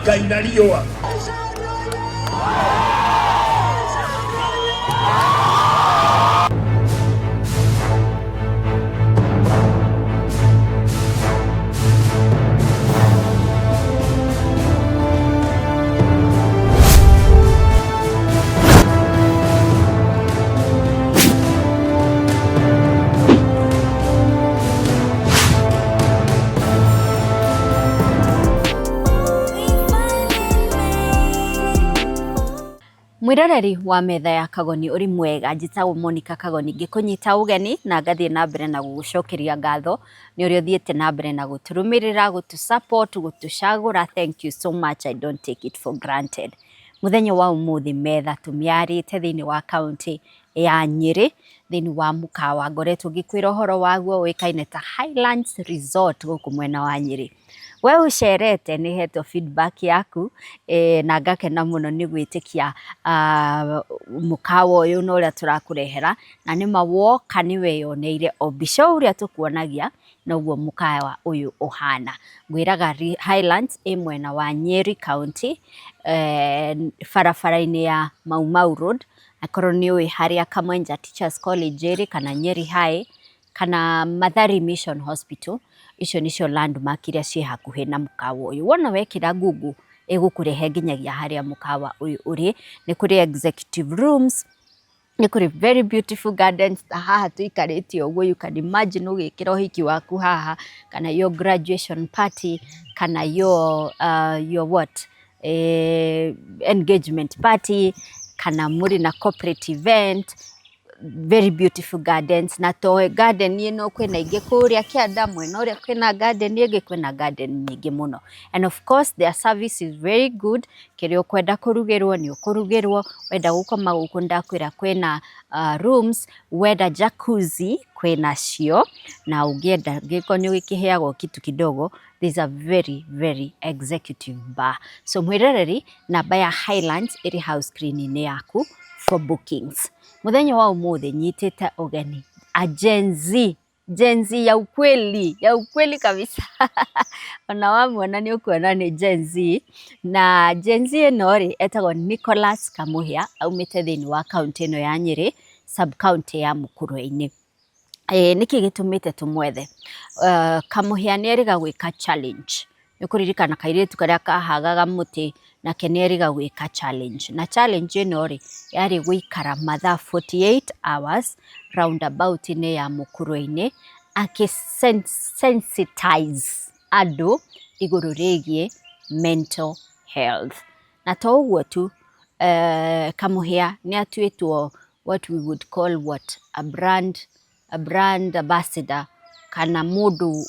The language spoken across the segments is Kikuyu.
Ngai na riũa. Mwĩroreri wa metha ya Kagoni, ũrĩ mwega? Njĩtagwo Monica Kagoni, ngĩkũnyita ũgeni na ngathiĩ na mbere na gũgũcokeria ngatho nĩ ũrĩa ũthiĩte na mbere na gũtũrũmĩrĩra, gũtũ support, gũtũcagũra. Thank you so much, I don't take it for granted. Mũthenya wa ũmũthĩ metha tũmĩarĩte thĩinĩ wa kaũntĩ ya Nyĩrĩ, thĩinĩ wa mũkawa ngoretwo ngĩkwĩra ũhoro waguo ũĩkaine ta Highlands Resort gũkũ mwena wa Nyĩrĩ. We ũcerete nĩ hetwo feedback yaku na ngakena mũno nĩ gwĩtĩkia mũkawa ũyũ na ũrĩa tũrakũrehera, na nĩma woka nĩ weyoneire o mbica ũrĩa tũkuonagia noguo mũkawa ũyũ ũhana. Ngwĩraga Highlands ĩ mwena wa Nyeri County, barabara-inĩ ya Mau Mau Road, akorwo nĩ ũĩ harĩa Kamwenja Teachers College ĩrĩ kana Nyeri High kana Mathari Mission Hospital, icio nĩcio landmark iria ciĩ hakuhĩ na mũkawa ũyũ. Wona wekĩra Google ĩgũkũrehe nginyagia harĩa mũkawa ũyũ ũrĩ. Nĩ kũrĩ executive rooms, nĩ kũrĩ very beautiful gardens, ta haha tũikarĩte ũguo, you can imagine ũgĩkĩra ũhiki waku haha, kana your graduation party, kana your what, engagement party, kana mũrĩ na corporate event. Very beautiful gardens, na to garden ĩno, kwĩna ingĩ kũrĩa kĩanda mwena ũrĩa, kwĩna garden ĩngĩ, kwĩna garden nyingĩ mũno. And of course their service is very good. Kĩrĩa ũkwenda kũrugĩrwo nĩ ũkũrugĩrwo, wenda gũkoma gũkũ ndakwĩra kwĩna rooms, wenda jacuzzi kwĩna cio, na ũngĩenda ngĩkorwo nĩ ũgĩkĩheagwo kitu kidogo, there's a very very executive bar. So mwĩroreri, namba ya Highlands ĩrĩ hau screen-inĩ yaku for bookings. Mũthenya wa ũmũthĩ nyitĩte ũgeni a Gen Z, Gen Z ya ukweli, ya ukweli kabisa. Ona wamuona nĩ ũkuona nĩ Gen Z. Na Gen Z ĩno rĩ, etagwo Nicholas Kamuhia, aumĩte thĩinĩ wa kaũntĩ ĩno ya Nyĩrĩ, sub county ya Mũkũrwe-inĩ. Nĩkĩ gĩtũmĩte tũmwethe? Kamuhia nĩ erĩga gwĩka challenge. Nĩ ũkũririkana kairĩtu karĩa kahagaga mũtĩ, nake nĩ erĩga gwĩka challenge. Na challenge ĩno rĩ, yarĩ gũikara mathaa 48 hours roundabout-inĩ ya Mũkũrwe-inĩ, akĩ sensitize andũ igũrũ rĩgiĩ mental health. Na to ũguo tu, Kamuhia nĩ atuĩtwo what we would call what, a brand ambassador, kana mũndũ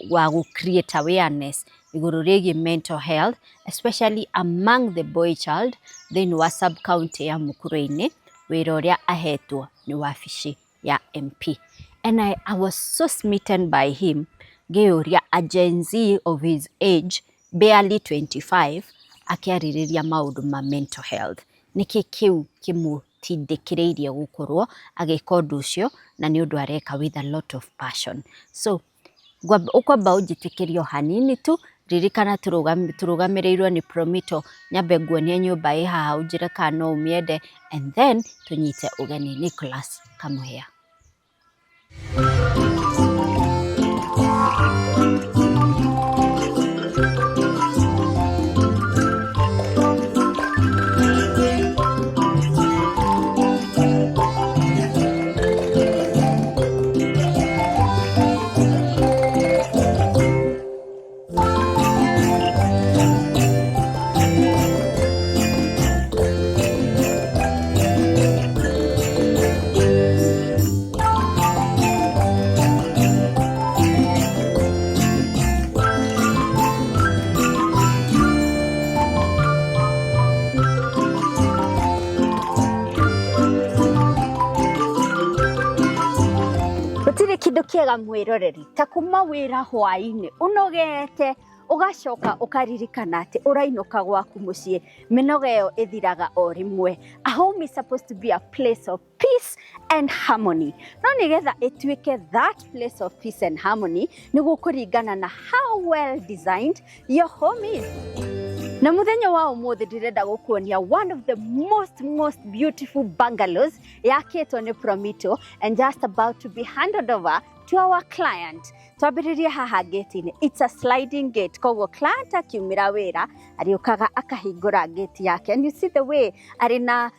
wa gũ create awareness igũrũ rĩgiĩ mental health, especially among the boy child thĩinĩ wa sub county ya Mũkũrwe-inĩ, wĩra ũrĩa ahetwo nĩ wabici ya MP. And I was so smitten by him, ngĩyũria, a Gen Z of his age, barely 25, akĩarĩrĩria maũndũ ma mental health. Nĩkĩ kĩu kĩmũtindĩkĩrĩirie gũkorwo agĩka ũndũ ũcio, na nĩ ũndũ areka with a lot of passion? So ũkwamba ũnjĩtĩkĩrie o hanini tu, ririkana tũrũgamĩrĩirwo nĩ Promito, nyambe nguonie nyũmba ĩ haha, ũnjĩre kana no ũmĩende, and then tũnyite ũgeni Nicholas Kamuhia. Gũtirĩ kĩndũ kĩega, mwĩroreri, ta kuma wĩra hwaĩ-inĩ ũnogete, ũgacoka ũkaririkana atĩ ũrainũka gwaku mũciĩ. Mĩnoga ĩyo ĩthiraga o rĩmwe. A home is supposed to be a place of peace and harmony, no nĩgetha ĩtuĩke that place of peace and harmony, nĩ gũkũringana na how well designed your home is. Na muthenya wa umuthi ndirenda gukuonia one of the most beautiful bungalows yakĩtwo nĩ Promito and just about to be handed over to our client. Twambĩrĩrie haha gate-inĩ. It's a sliding gate, koguo client akiumĩra wĩra arĩũkaga akahingũra gate yake, and you see the way arĩ na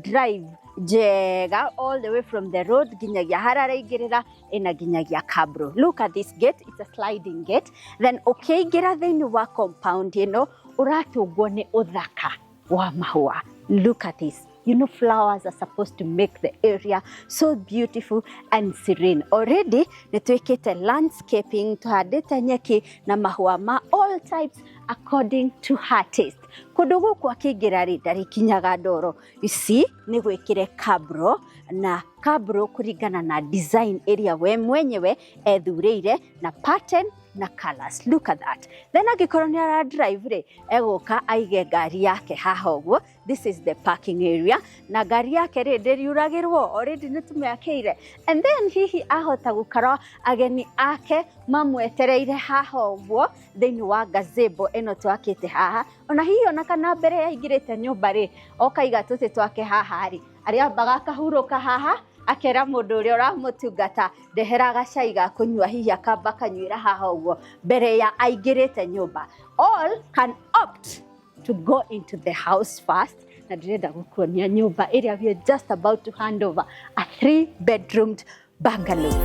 drive njega all the way from the road nginyagia harĩa araingĩrĩra, ĩna nginyagia cabro. Look at this gate, it's a sliding gate. Then ũkĩingĩra thĩinĩ wa compound ĩno, ũratũngwo nĩ ũthaka wa mahũa. Look at this. You know, flowers are supposed to make the area so beautiful and serene. Already nĩ twĩkĩte landscaping, tũhandĩte nyeki na mahũa ma all types according to her taste. Kũndũ gũkũ akĩingĩra rĩ, ndarĩkinyaga ndoro. You see, nĩ gwĩkĩre cabro na cabro kũringana na design ĩrĩa we mwenyewe ethurĩire na pattern na colors. Look at that. Then angĩkorwo nĩ ara drive rĩ, egũka aige ngari yake haha ũguo. This is the parking area, na ngari yake rĩ, ndĩriuragĩrwo, already nĩ tũmĩakĩire. And then hihi ahota gũkorwo ageni ake mamwetereire haha ũguo thĩinĩ wa gazebo ĩno twakĩte haha. Ona hihi ona kana mbere yaingĩrĩte nyũmba rĩ, okaiga tũtĩ twake haha rĩ, arĩambaga akahurũka haha, akera mũndũ ũrĩa ũramũtungata, "Ndehera gacai ga kũnyua," hihi akamba akanyuĩra haha ũguo mbere ya aingĩrĩte nyũmba. All can opt to go into the house first, na ndĩrenda gũkuonia nyũmba ĩrĩa we are just about to hand over, a three bedroomed bungalow. We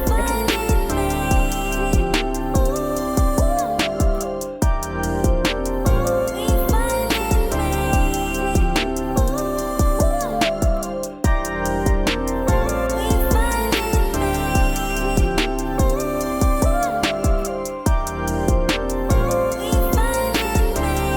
finally made it. Ooh. We finally made it. Ooh. We finally made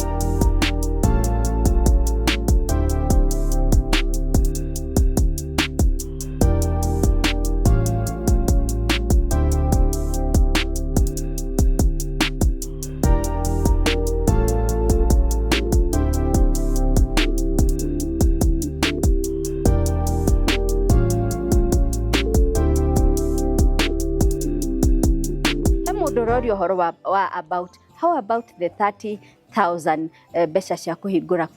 it. Ooh. He mũndũ ũroria ũhoro wa about how about the 30,000 mbeca cia kũhingũra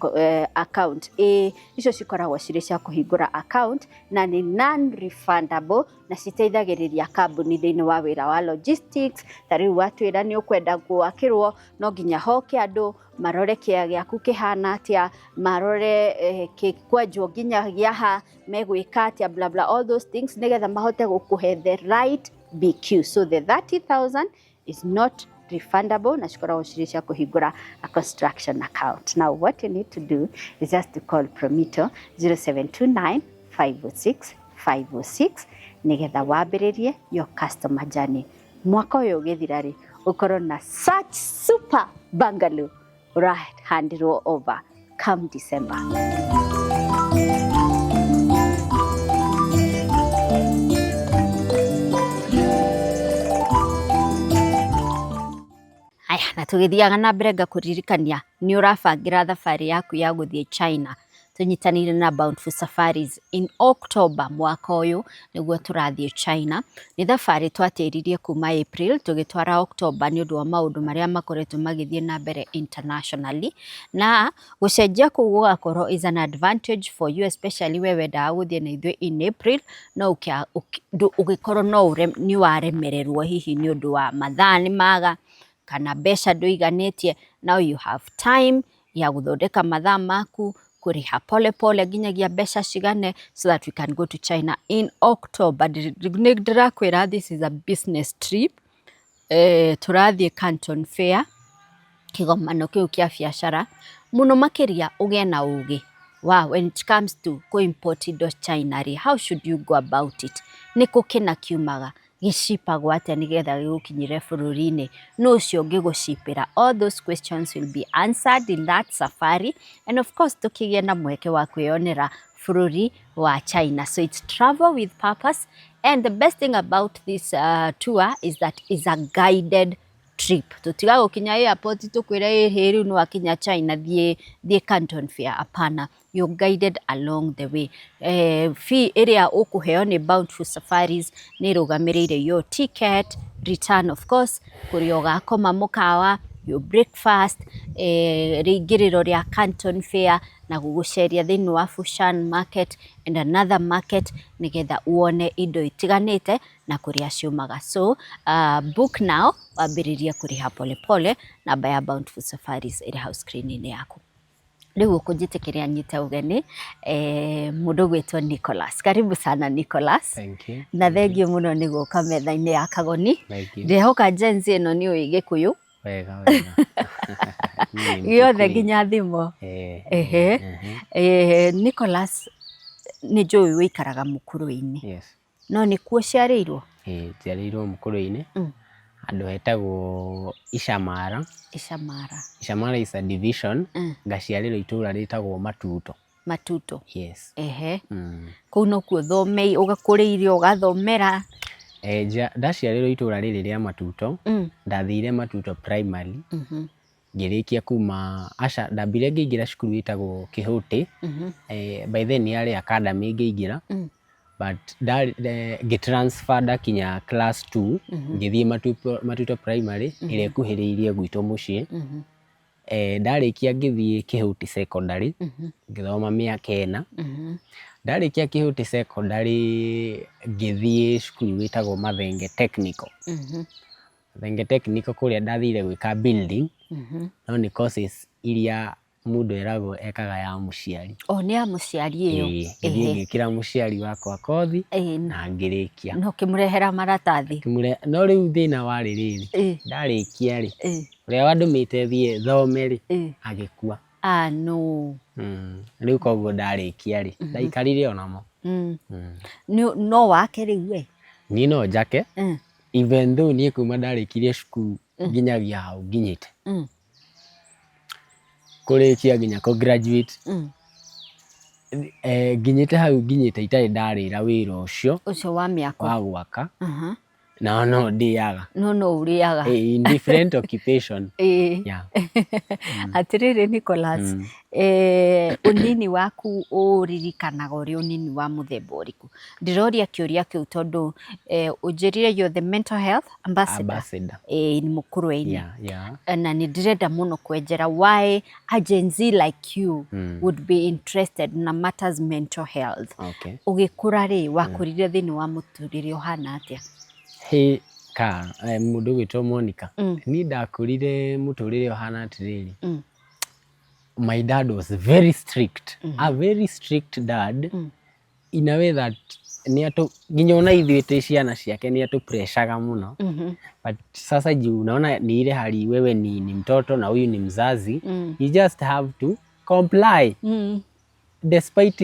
account. Ĩĩ, icio cikoragwo cirĩ cia kũhingũra account na nĩ non refundable, na citeithagĩrĩria kambuni thĩinĩ wa wĩra wa logistics. Ta rĩu watwĩra nĩ ũkwenda gwakĩrwo, no nginya hoke andũ marore kĩa gĩaku kĩhana atĩa, marore kĩkwenjwo nginya ha, megwĩka atĩa, bla bla, all those things, nĩgetha mahote gũkũhe the right BQ. So the 30,000 is not refundable, na cikoragwo cirĩ cia kũhingũra a construction account. Now what you need to do is just to call Promito 0729 506 506 nĩgetha wambĩrĩrie your customer journey. Mwaka ũyũ ũgĩthira rĩ, ũkorwo na such super bungalow ũrahandirwo over come December. Aya, na tũgĩthiaga na mbere, ngakũririkania nĩ ũrabangĩra thabarĩ yaku ya gũthiĩ China, tũnyitanĩire na Bountiful Safaris in October mwaka ũyũ nĩguo tũrathiĩ China. Nĩ thabarĩ twatĩririe kuma April tũgĩtwara October nĩ ũndũ wa maũndũ marĩa makoretwo magĩthiĩ na mbere internationally, na gũcenjia kũu gũgakorwo is an advantage for you, especially we wendaga gũthiĩ na ithuĩ in April no ũgĩkorwo no nĩ waremererwo hihi nĩ ũndũ wa mathaa nĩ maga kana mbeca ndũiganĩtie. Now you have time ya gũthondeka mathaa maku, kũrĩha pole pole nginyagia mbeca cigane, so that we can go to China in October. Nĩ ndĩrakwĩra, this is a business trip. Tũrathiĩ Canton Fair, kĩgomano kĩu kĩa biacara mũno makĩria, ũgĩe na ũgĩ wa when it comes to kũ-import indo China rĩ, how should you go about it, nĩ kũ kĩna kiumaga, gĩcipagwo atĩa nĩgetha gĩgũkinyĩre bũrũri-inĩ, nũ ũcio ũngĩgũcipĩra. All those questions will be answered in that safari, and of course tũkĩgĩe na mweke wa kwĩyonera bũrũri wa China. So it's travel with purpose, and the best thing about this tour is that it's a guided trip. trip. Tũtigagũkinya airport tũkwĩre ĩhĩ rĩu nĩ wakinya China, thiĩ thiĩ Canton Fair. Hapana, you're guided along the way. Fee ĩrĩa ũkũheo nĩ Bountiful Safaris nĩ ĩrũgamĩrĩire your ticket, return of course, kũrĩa ũgakoma mũkawa, your breakfast, rĩingĩrĩro rĩa Canton Fair na gũgũceria thĩinĩ wa Fushan Market and another market nĩgetha wone indo itiganĩte na kũrĩa ciumaga. So book now, wambĩrĩrie kũrĩha pole pole. Namba ya Bountiful Safaris ĩrĩ hau screen-inĩ yaku. Rĩu ũkũnjĩtĩkĩria nyite ũgeni mũndũ ũgwĩtwo Nicholas. Karibu sana, Nicholas. Thank you. Na thengiũ mũno nĩ gũka metha-inĩ ya Kagoni. Thank you. Ndĩrehoka Gen Z ĩno nĩ ũĩ Gĩkũyũ Wega wega. Niĩ nĩ gĩothe Gĩkũyũ. Nginya thimo. Ehe. Nicholas, nĩ njũĩ wĩikaraga Mũkũrwe-inĩ. Yes. No nĩkuo ũciarĩirwo? Ĩĩ, njiarĩirwo Mũkũrwe-inĩ handũ hetagwo Icamara. Icamara. Icamara is a division. Ngaciarĩrwo itũra rĩtagwo Matuto. Matuto. Yes. Kũu nokuo thomei, ũgakũrĩire, ũgathomera? Ndaciarĩirwo itũra rĩrĩ rĩa Matuto. Ndathire Matuto Primary. Ngĩrĩkia kuma, aca, ndambire ngĩingĩra cukuru ĩtagwo Kĩhũtĩ. By then yarĩ academy ngĩingĩra. But ngĩ transfer ndakinya class 2, ngĩthiĩ Matuto Primary ĩrĩa ĩkuhĩrĩirie gwitũ mũciĩ. Ndarĩkia ngĩthiĩ Kĩhũtĩ Secondary, ngĩthoma mĩaka 4. Ndarĩkia Kĩhũtĩ Secondary ngĩthiĩ cukuru wĩtagwo Mathenge Technical. Mathenge Technical kũrĩa ndathire gwĩka building, no nĩ courses iria mũndũ eragwo ekaga ya mũciari. O nĩ ya mũciari ĩyo? Ĩĩ, ngĩthiĩ ngĩkĩra mũciari wakwa kothi na ngĩrĩkia. Na ũkĩmũrehera maratathi? No rĩu thĩna warĩ rĩrĩ, ndarĩkia rĩ, ũrĩa wandũmĩte thiĩ thome rĩ, agĩkua. Ah, no. Rĩu koguo ndarĩkia rĩ, ndaikarire onamo. No wake rĩu we? Niĩ no njake, even though niĩ kuma ndarĩkirie cukuru nginyagia hau nginyĩte, kũrĩkia nginya kũ graduate, nginyĩte hau nginyĩte itarĩ ndarĩra wĩra ũcio. Ũcio wa mĩako. Wa gwaka. Na no ndĩaga. No no ũrĩaga. In different occupation. Yeah. Atĩrĩrĩ Nicholas, ũnini waku ũririkanaga ũrĩ ũnini wa mũthemba ũrĩkũ? Ndĩroria kĩũria kĩu tondũ ũnjĩrire you're the mental health ambassador. Ambassador. Mũkũrwe-inĩ. Yeah. Na nĩ ndĩrenda mũno kwenjera why a Gen Z like you would be interested na matters mental health. Ũgĩkũra rĩ, wakũrire thĩinĩ wa mũtũrĩre ũhana atĩa? Hĩ ka mũndũ ũgwĩtwo Monica, niĩ ndakũrire mũtũrĩre ũhana atĩrĩrĩ, my dad was very strict, a very strict dad, in a way that nĩ atũ nginya ona ithuĩ twĩ ciana ciake nĩ atũpreshaga mũno. But sasa juu unaona ni ile hali wewe ni mtoto na huyu ni mzazi, you just have to comply despite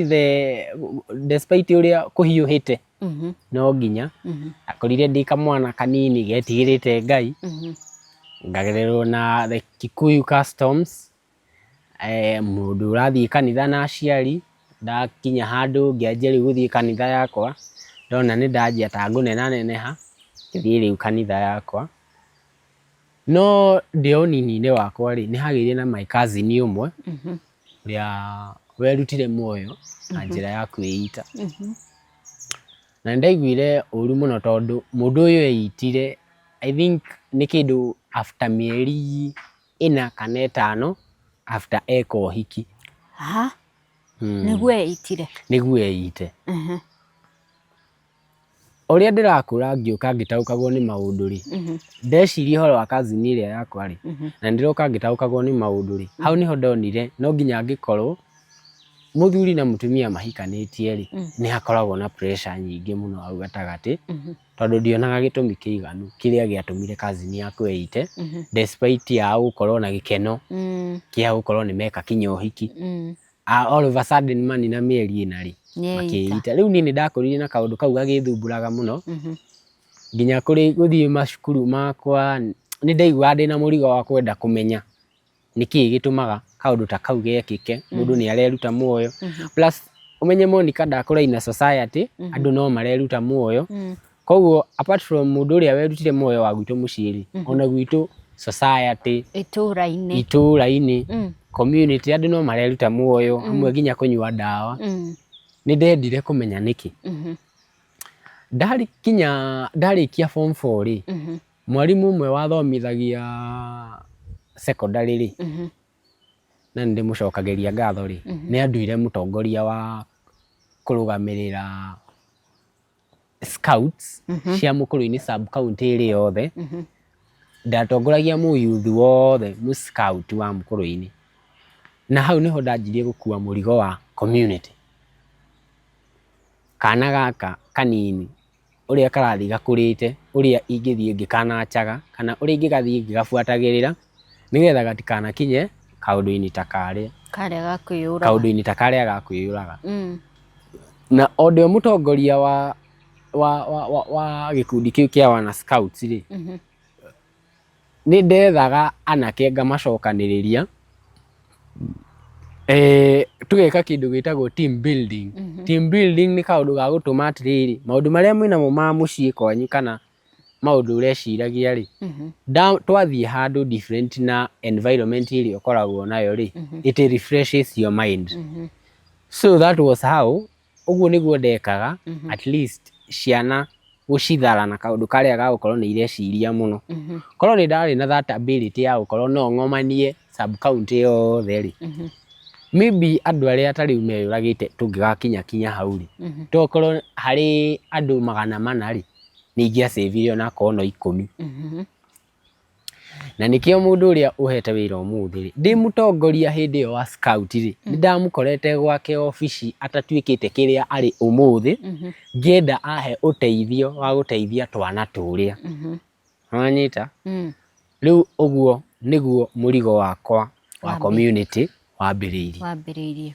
ũrĩa kũhiũhĩte, no nginya. Akorire ndĩ kamwana kanini getigĩrĩte Ngai, ngagererwo na the Kikuyu customs, mũndũ ũrathiĩ kanitha na aciari. Ndakinya handũ ngĩanjia rĩu gũthiĩ kanitha yakwa, ndona nĩ ndanjia ta ngũnenaneneha, ngĩthiĩ rĩu kanitha yakwa. No ndĩ o ũnini-inĩ wakwa rĩ, nĩ hagĩire na my cousin ũmwe ũrĩa werutire muoyo na njĩra ya kwĩita. Na nĩ ndaiguire ũru mũno tondũ mũndũ ũyũ eitire, I think nĩ kĩndũ after mĩeri 4 kana 5 after eka ũhiki. Ha? Nĩguo eitire? Nĩguo eite. Ũrĩa ndĩrakũra ngĩũka ngĩtaũkagwo nĩ maũndũ rĩ, ndeciria ũhoro wa cousin ĩrĩa yakwa rĩ, na ndĩroka ngĩtaũkagwo nĩ maũndũ rĩ, hau nĩho ndonire no nginya angĩkorwo mũthuri na mũtumia mahikanĩtie rĩ, nĩ hakoragwo na pressure nyingĩ mũno hau gatagatĩ, tondũ ndionaga gĩtũmi kĩiganu kĩrĩa gĩatũmire cousin yakwa eite, despite yao gũkorwo na gĩkeno kĩa gũkorwo nĩ meka kinya ũhiki. All of a sudden manina mĩeri 4 rĩ, Nĩeita. makĩita. Rĩu niĩ nĩ ndakũrire na kaũndũ kau gagĩthumbũraga mũno, nginya kũrĩ gũthiĩ macukuru makwa nĩ ndaiguaga ndĩna mũrigo wa kwenda kũmenya nĩkĩĩ gĩtũmaga kaũndũ ta kau gekĩke, mũndũ nĩ areruta muoyo. Plus ũmenye Monica, ndakũra in a society andũ no mareruta muoyo, koguo apart from mũndũ ũrĩa werutire muoyo wa gwitũ mũciĩ rĩ, ona gwitũ Society. Itũra-inĩ. Itũra-inĩ, community, andũ no mareruta muoyo, amwe nginya kũnyua ndawa. Nĩ ndendire kũmenya nĩkĩ. Ndarikinya ndarĩkia form 4 rĩ, mwarimũ ũmwe wathomithagia secondary rĩ, na nĩ ndĩmũcokagĩria ngatho rĩ, nĩ anduire mũtongoria wa kũrũgamĩrĩra scouts cia Mũkũrwe-inĩ sub county ĩrĩ yothe. Ndatongoragia mũyuthi wothe mũ scout wa Mũkũrwe-inĩ, na hau nĩho ndanjirie gũkua mũrigo wa community. Kana gaka kanini ũrĩa karathiĩ gakũrĩte, ũrĩa ingĩthiĩ ngĩkanachaga kana ũrĩa ingĩgathiĩ ngĩgabuatagĩrĩra nĩgetha gatikanakinye kaũndũ-inĩ ta karĩa. Karĩa ga kwĩyũraga. Kaũndũ-inĩ ta karĩa ga kwĩyũraga. Na o ndĩ o mũtongoria wa gĩkundi kĩu kĩa wana scouts rĩ, nĩ ndethaga anake ngamacokanĩrĩria, tũgeka kĩndũ gĩtagwo team building. Team building nĩ kaũndũ ga gũtũma atĩrĩrĩ, maũndũ marĩa mwĩnamo ma mũciĩ kwanyu kana maũndũ ũreciragia rĩ, twathiĩ handũ different na environment ĩrĩa ũkoragwo nayo rĩ, it refreshes your mind. So that was how, ũguo nĩguo ndekaga at least ciana gũcithara na kaũndũ karĩa ga gũkorwo nĩ ireciria mũno. Korwo nĩ ndarĩ na that ability ya gũkorwo no ng'omanie sub county yothe rĩ, maybe andũ arĩa ta rĩu meyũragĩte tũngĩgakinya kinya hau rĩ, tokorwo harĩ andũ 400 rĩ, nĩ ingĩacĩvire onakorwo no 10. Na nĩkĩo mũndũ ũrĩa ũhete wĩra ũmũthĩ rĩ, ndĩ mũtongoria hĩndĩ ĩyo wa scout rĩ, nĩ ndamũkorete gwake obici atatuĩkĩte kĩrĩa arĩ ũmũthĩ, ngĩenda ahe ũteithio wa gũteithia twana tũrĩa. Nĩwanyita? Rĩu ũguo nĩguo mũrigo wakwa wa community wambĩrĩirie. Wambĩrĩirie.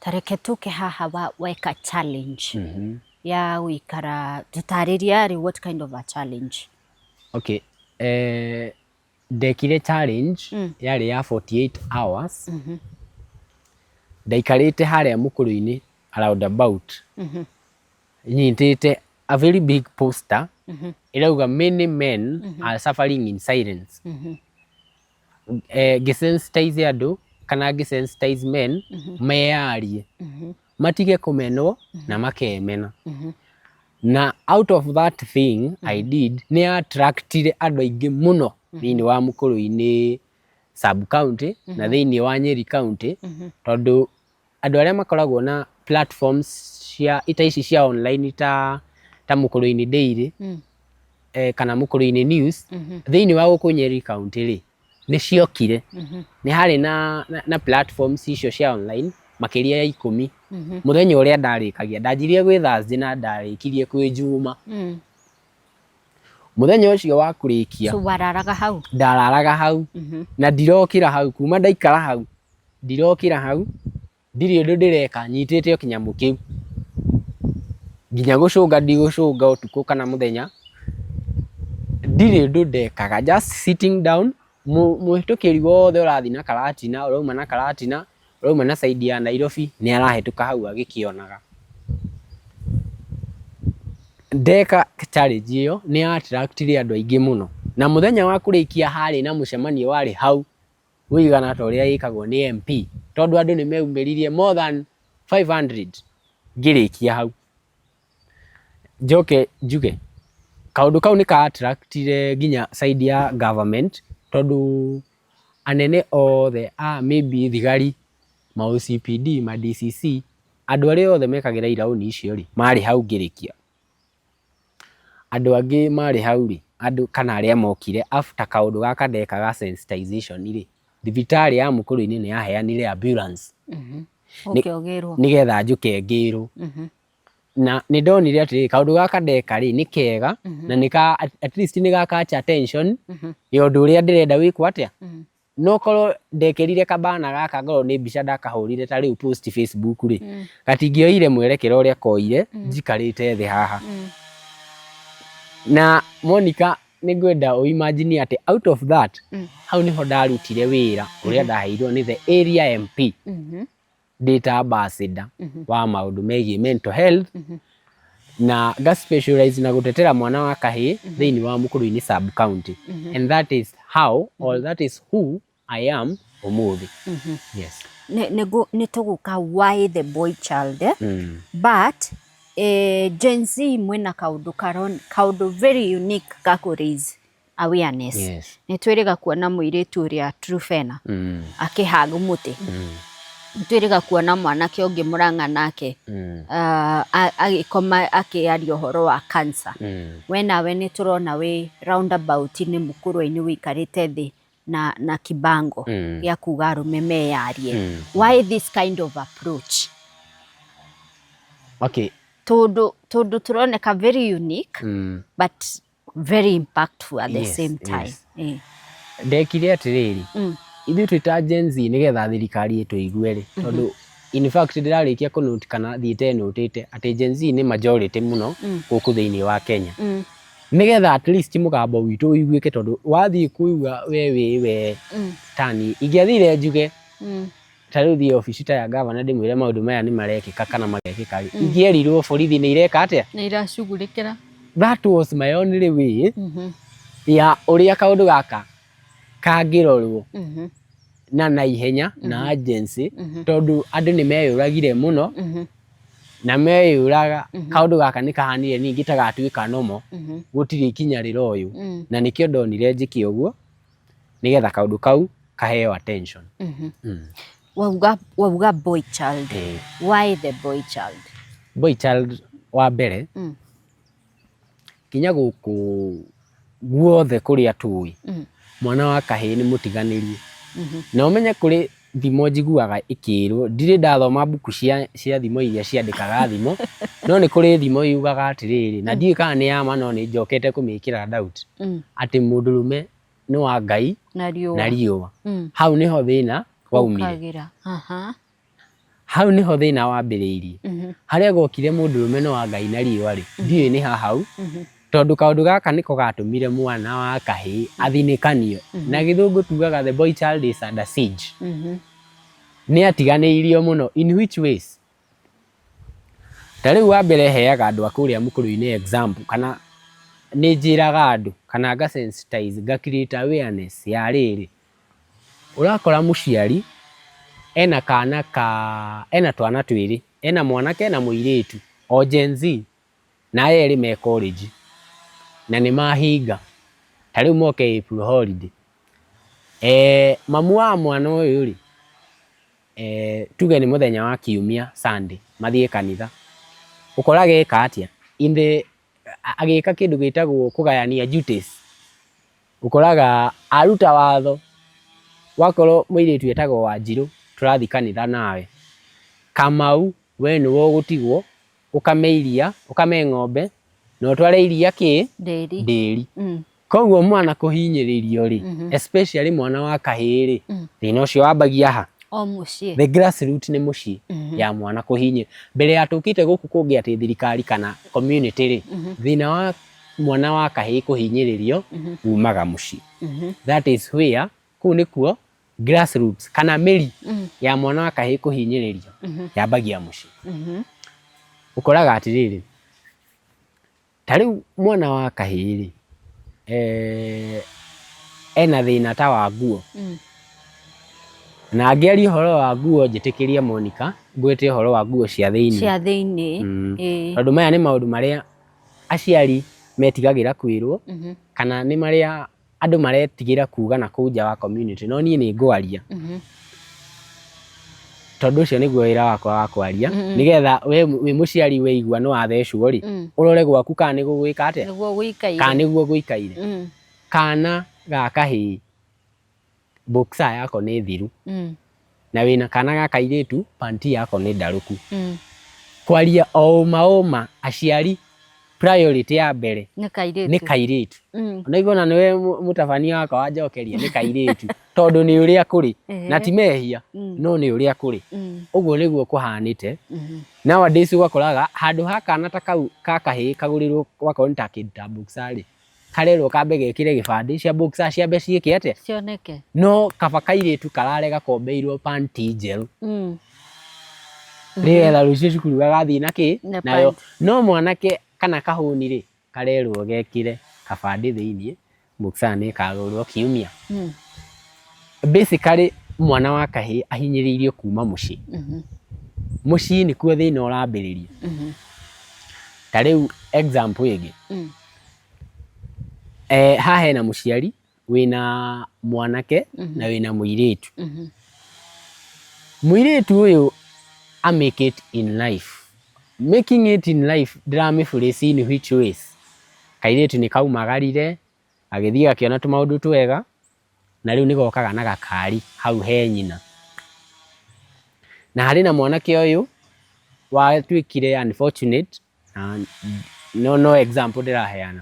Ta reke tũke haha weka challenge ya gũikara, tũtarĩrie arĩ what kind of a challenge? Okay. Ndekire challenge yarĩ ya 48 hours. Ndaikarĩte harĩa Mũkũrũ-inĩ roundabout, nyitĩte a very big poster ĩrauga, "Many men are suffering in silence." Ngĩsensitize andũ kana ngĩsensitize men meyarie, matige kũmenwo na makemena. Na out of that thing I did, nĩ attractire andũ aingĩ mũno thĩinĩ wa Mũkũrũ-inĩ sub county na thĩinĩ wa Nyeri county, tondũ andũ arĩa makoragwo na platforms cia ita ici cia online ta Mũkũrũ-inĩ Daily kana Mũkũrũ-inĩ News thĩinĩ wa gũkũ Nyeri county rĩ, nĩ ciokire. Nĩ harĩ na platforms icio cia online makĩria ya 10. Mũthenya ũrĩa ndarĩkagia, ndanjirie gwĩ Thursday na ndarĩkirie kwĩ Juma. Mũthenya ũcio wa kũrĩkia. So wararaga hau? Ndararaga hau na ndirokĩra hau. Kuma ndaikara hau ndirokĩra hau, ndirĩ ũndũ ndĩreka, nyitĩte o kĩnyamũ kĩu nginya gũcũnga, ndigũcũnga ũtukũ kana mũthenya, ndirĩ ũndũ ndekaga, just sitting down. Mũhĩtũkĩri wothe ũrathiĩ na Karatina, ũrauma na Karatina, ũrauma na side ya Nairobi, nĩ arahĩtũka hau agĩkĩonaga. Ndeka challenge ĩyo, nĩ ya attractire andũ aingĩ mũno, na mũthenya wa kũrĩkia harĩ na mũcemanio warĩ hau ũigana ta ũrĩa ĩkagwo nĩ MP, tondũ andũ nĩ meumĩririe more than 500 ngĩrĩkia hau. Njoke njuge kaũndũ kau nĩ ka attractire nginya side ya government, tondũ anene othe a maybe thigari, ma OCPD, ma DCC, andũ arĩa othe mekagĩra iraũni icio rĩ, marĩ hau ngĩrĩkia. Andũ angĩ marĩ hau rĩ, andũ kana arĩa mokire after kaũndũ gaka ndeka ga sensitization rĩ, thibitarĩ ya Mũkũrũ-inĩ nĩ yaheanire ambulance Ũke ũgĩrwo. Nĩgetha njũke ngĩrwo. Na nĩ ndonire atĩrĩrĩ, kaũndũ gaka ndeka rĩ, nĩ kega na nĩ ka at least nĩ ga catch attention ya ũndũ ũrĩa ndĩrenda wĩkwo atĩa. No korwo ndekĩrire kabana gaka, ngorwo nĩ mbica ndakahũrire ta rĩu post Facebook rĩ, gatingĩoire mwerekera ũrĩa koire njikarĩte thĩ haha. Na Monica, nĩ ngwenda ũ imagine atĩ out of that, hau nĩho ndarutire wĩra ũrĩa ndaheirwo nĩ the area MP ndĩ ta ambassador wa maũndũ megiĩ mental health, na nga specialize na gũtetera mwana wa kahĩĩ thĩinĩ wa Mũkũrũ-inĩ sub county, and that is how or that is who I am ũmũthĩ. Yes. Nĩ tũgũka why the boy child, eh? But Gen Z mwĩna kaũndũ kaũndũ very unique ga kũ raise awareness. Nĩ twĩrĩga kuona mũirĩtu ũrĩa Truphena akĩhag mũtĩ. Nĩ twĩrĩga kuona mwanake ũngĩ Mũrang'a nake agĩkoma akĩaria ũhoro wa cancer. We nawe nĩ tũrona wĩ roundabout-inĩ mũkũrwe-inĩ wĩikarĩte thĩ na kibango gĩa kuga arũme meyarie. Why this kind of approach? Okay. Tondũ tũroneka very unique but very impactful at the same time. Ndekire atĩrĩrĩ, ithuĩ twĩ ta Gen Z, nĩgetha thirikari ĩtũigue rĩ, tondũ in fact ndĩrarĩkia kũnote kana thiĩte notĩte atĩ Gen Z nĩ majority mũno gũkũ thĩinĩ wa Kenya, nĩgetha at least mũgambo witũ ũiguĩke, tondũ wathiĩ kũigua we wĩ we tani ingĩathire njuge ta rĩu thiĩ obici ta ya gavana ndĩmwĩre maũndũ maya nĩ marekĩka kana magekĩka rĩ, ingĩerirwo borithi nĩ ireka atĩa? Nĩ iracugurĩkĩra. That was my only way ya ũrĩa kaũndũ gaka kangĩrorwo na naihenya na urgency, tondũ andũ nĩ meyũragire mũno na meyũraga kaũndũ gaka nĩ kahanire ningĩ ta gatuĩka nomo gũtirĩ ikinya rĩroywo, na nĩkĩo ndonire njĩke ũguo nĩgetha kaũndũ kau kaheo attention. Wauga boy child. Why the boy child? Boy child wa mbere, kinya gũkũ guothe kũrĩa tũĩ, mwana wa kahĩĩ nĩ mũtiganĩrie, na ũmenye kũrĩ thimo njiguaga ĩkĩrwo, ndirĩ ndathoma mbuku cia thimo iria ciandĩkaga thimo, no nĩ kũrĩ thimo yugaga atĩrĩrĩ, na ndiũĩ kana nĩ ya ma, no nĩ njokete kũmĩkĩra doubt, atĩ mũndũrũme nĩ wa Ngai na riũa. Na riũa. Hau nĩho thĩna waumire. Ũkagĩra. Hau nĩho thĩna wambĩrĩirie, harĩa gokire mũndũrũme nĩ wa Ngai na riũa rĩ, ndiũĩ nĩ ha hau, tondũ kaũndũ gaka nĩko gatũmire mwana wa kahĩĩ athinĩkanio, na gĩthũngũ tugaga the boy child is under siege. Nĩ atiganĩirio mũno. In which ways? Ta rĩu wa mbere, heaga andũ a kũrĩa mũkũrũ-inĩ example, kana nĩ njĩraga andũ kana nga sensitize, nga create awareness ya rĩrĩ, ũrakora mũciari ena kana ka ena twana twĩrĩ, ena mwanake na mũirĩtu o Gen Z, na aya erĩ me college na nĩ mahinga ta rĩu moke April holiday. Mamu wa mwana ũyũ rĩ, tuge nĩ mũthenya wa kiumia, Sunday, mathiĩ kanitha, ũkoraga eka atĩa in the agĩka kĩndũ gĩtagwo kũgayania duties, ũkoraga aruta watho, wakorwo mũirĩtu etagwo Wanjirũ, tũrathiĩ kanitha nawe, Kamau we nĩwe ũgũtigwo ũkame iria, ũkame ng'ombe na ũtware iria kĩ ndĩri. Ndĩri. Koguo mwana kũhinyĩrĩrio rĩ, especially mwana wa kahĩĩ rĩ, thĩna ũcio wambagia ha? O mũciĩ. The grassroot nĩ mũciĩ ya mwana kũhinyĩ mbere ya tũkĩte gũkũ kũngĩ atĩ thirikari kana community rĩ, thĩna wa mwana wa kahĩĩ kũhinyĩrĩrio umaga mũciĩ. That is where, kũu nĩkuo grassroots kana mĩri ya mwana wa kahĩĩ kũhinyĩrĩrio yambagia mũciĩ. Ũkoraga atĩrĩrĩ, ta rĩu mwana wa kahĩĩ rĩ, ena thĩna ta wa nguo, na ngĩaria ũhoro wa nguo, njĩtĩkĩrie Monica ngwĩte ũhoro wa nguo cia thĩinĩ. Cia thĩinĩ. Tondũ maya nĩ maũndũ marĩa aciari metigagĩra kwĩrwo, kana nĩ marĩa andũ maretigĩra kuga na kũu nja wa community, no niĩ nĩ ngwaria tondũ ũcio nĩguo wĩra wakwa wa kwaria, nĩgetha we wĩ mũciari weigua nĩ wathecwo rĩ, ũrore gwaku kana nĩ gũgwĩka atĩa. Nĩguo gũikaire. Kana nĩguo gũikaire. Kana ga kahĩĩ, boxer yako nĩ thiru, na wĩna kana ga kairĩtu, panty yako nĩ ndarũku. Kwaria o ũma ũma, aciari priority ya mbere nĩ kairĩtu. Nĩ kairĩtu. Ona ona nĩwe mũtabania wakwa wanjokeria nĩ kairĩtu, tondũ nĩ ũrĩa kũrĩ, na ti mehia, no nĩ ũrĩa kũrĩ. Ũguo nĩguo kũhanĩte nowadays. Ũgakoraga handũ ha kana ta kau ka kahĩĩ kagũrĩrwo wakorwo nĩ ta kĩndũ ta boxer rĩ, karerwo kambe gekĩre gĩbandĩ cia boxer ciambe ciĩke atĩa? Cioneke. No kaba kairĩtu kararega kombeirwo panty njerũ, nĩgetha rũciũ cukuru gagathiĩ na kĩ? Na nayo. Pant. No mwanake kana kahũni rĩ, karerwo gekĩre kabandĩ thĩiniĩ. Boxer nĩ ĩkagũrwo kiumia. Basically mwana wa kahĩĩ ahinyĩrĩirio kuma mũciĩ. Mũciĩ nĩkuo thĩna ũrambĩrĩria. Ta rĩu example ĩngĩ, haha hena mũciari wĩna mwanake na wĩna mũirĩtu. Mũirĩtu ũyũ a make it in life. Making it in life ndĩramĩ in which ways? Kairĩtu nĩ kaumagarire, gagĩthiĩ gakĩona tũmaũndũ twega, na rĩu nĩ gokaga na gakari hau he nyina. Na harĩ na mwanake ũyũ watuĩkire unfortunate, no no example ndĩraheana,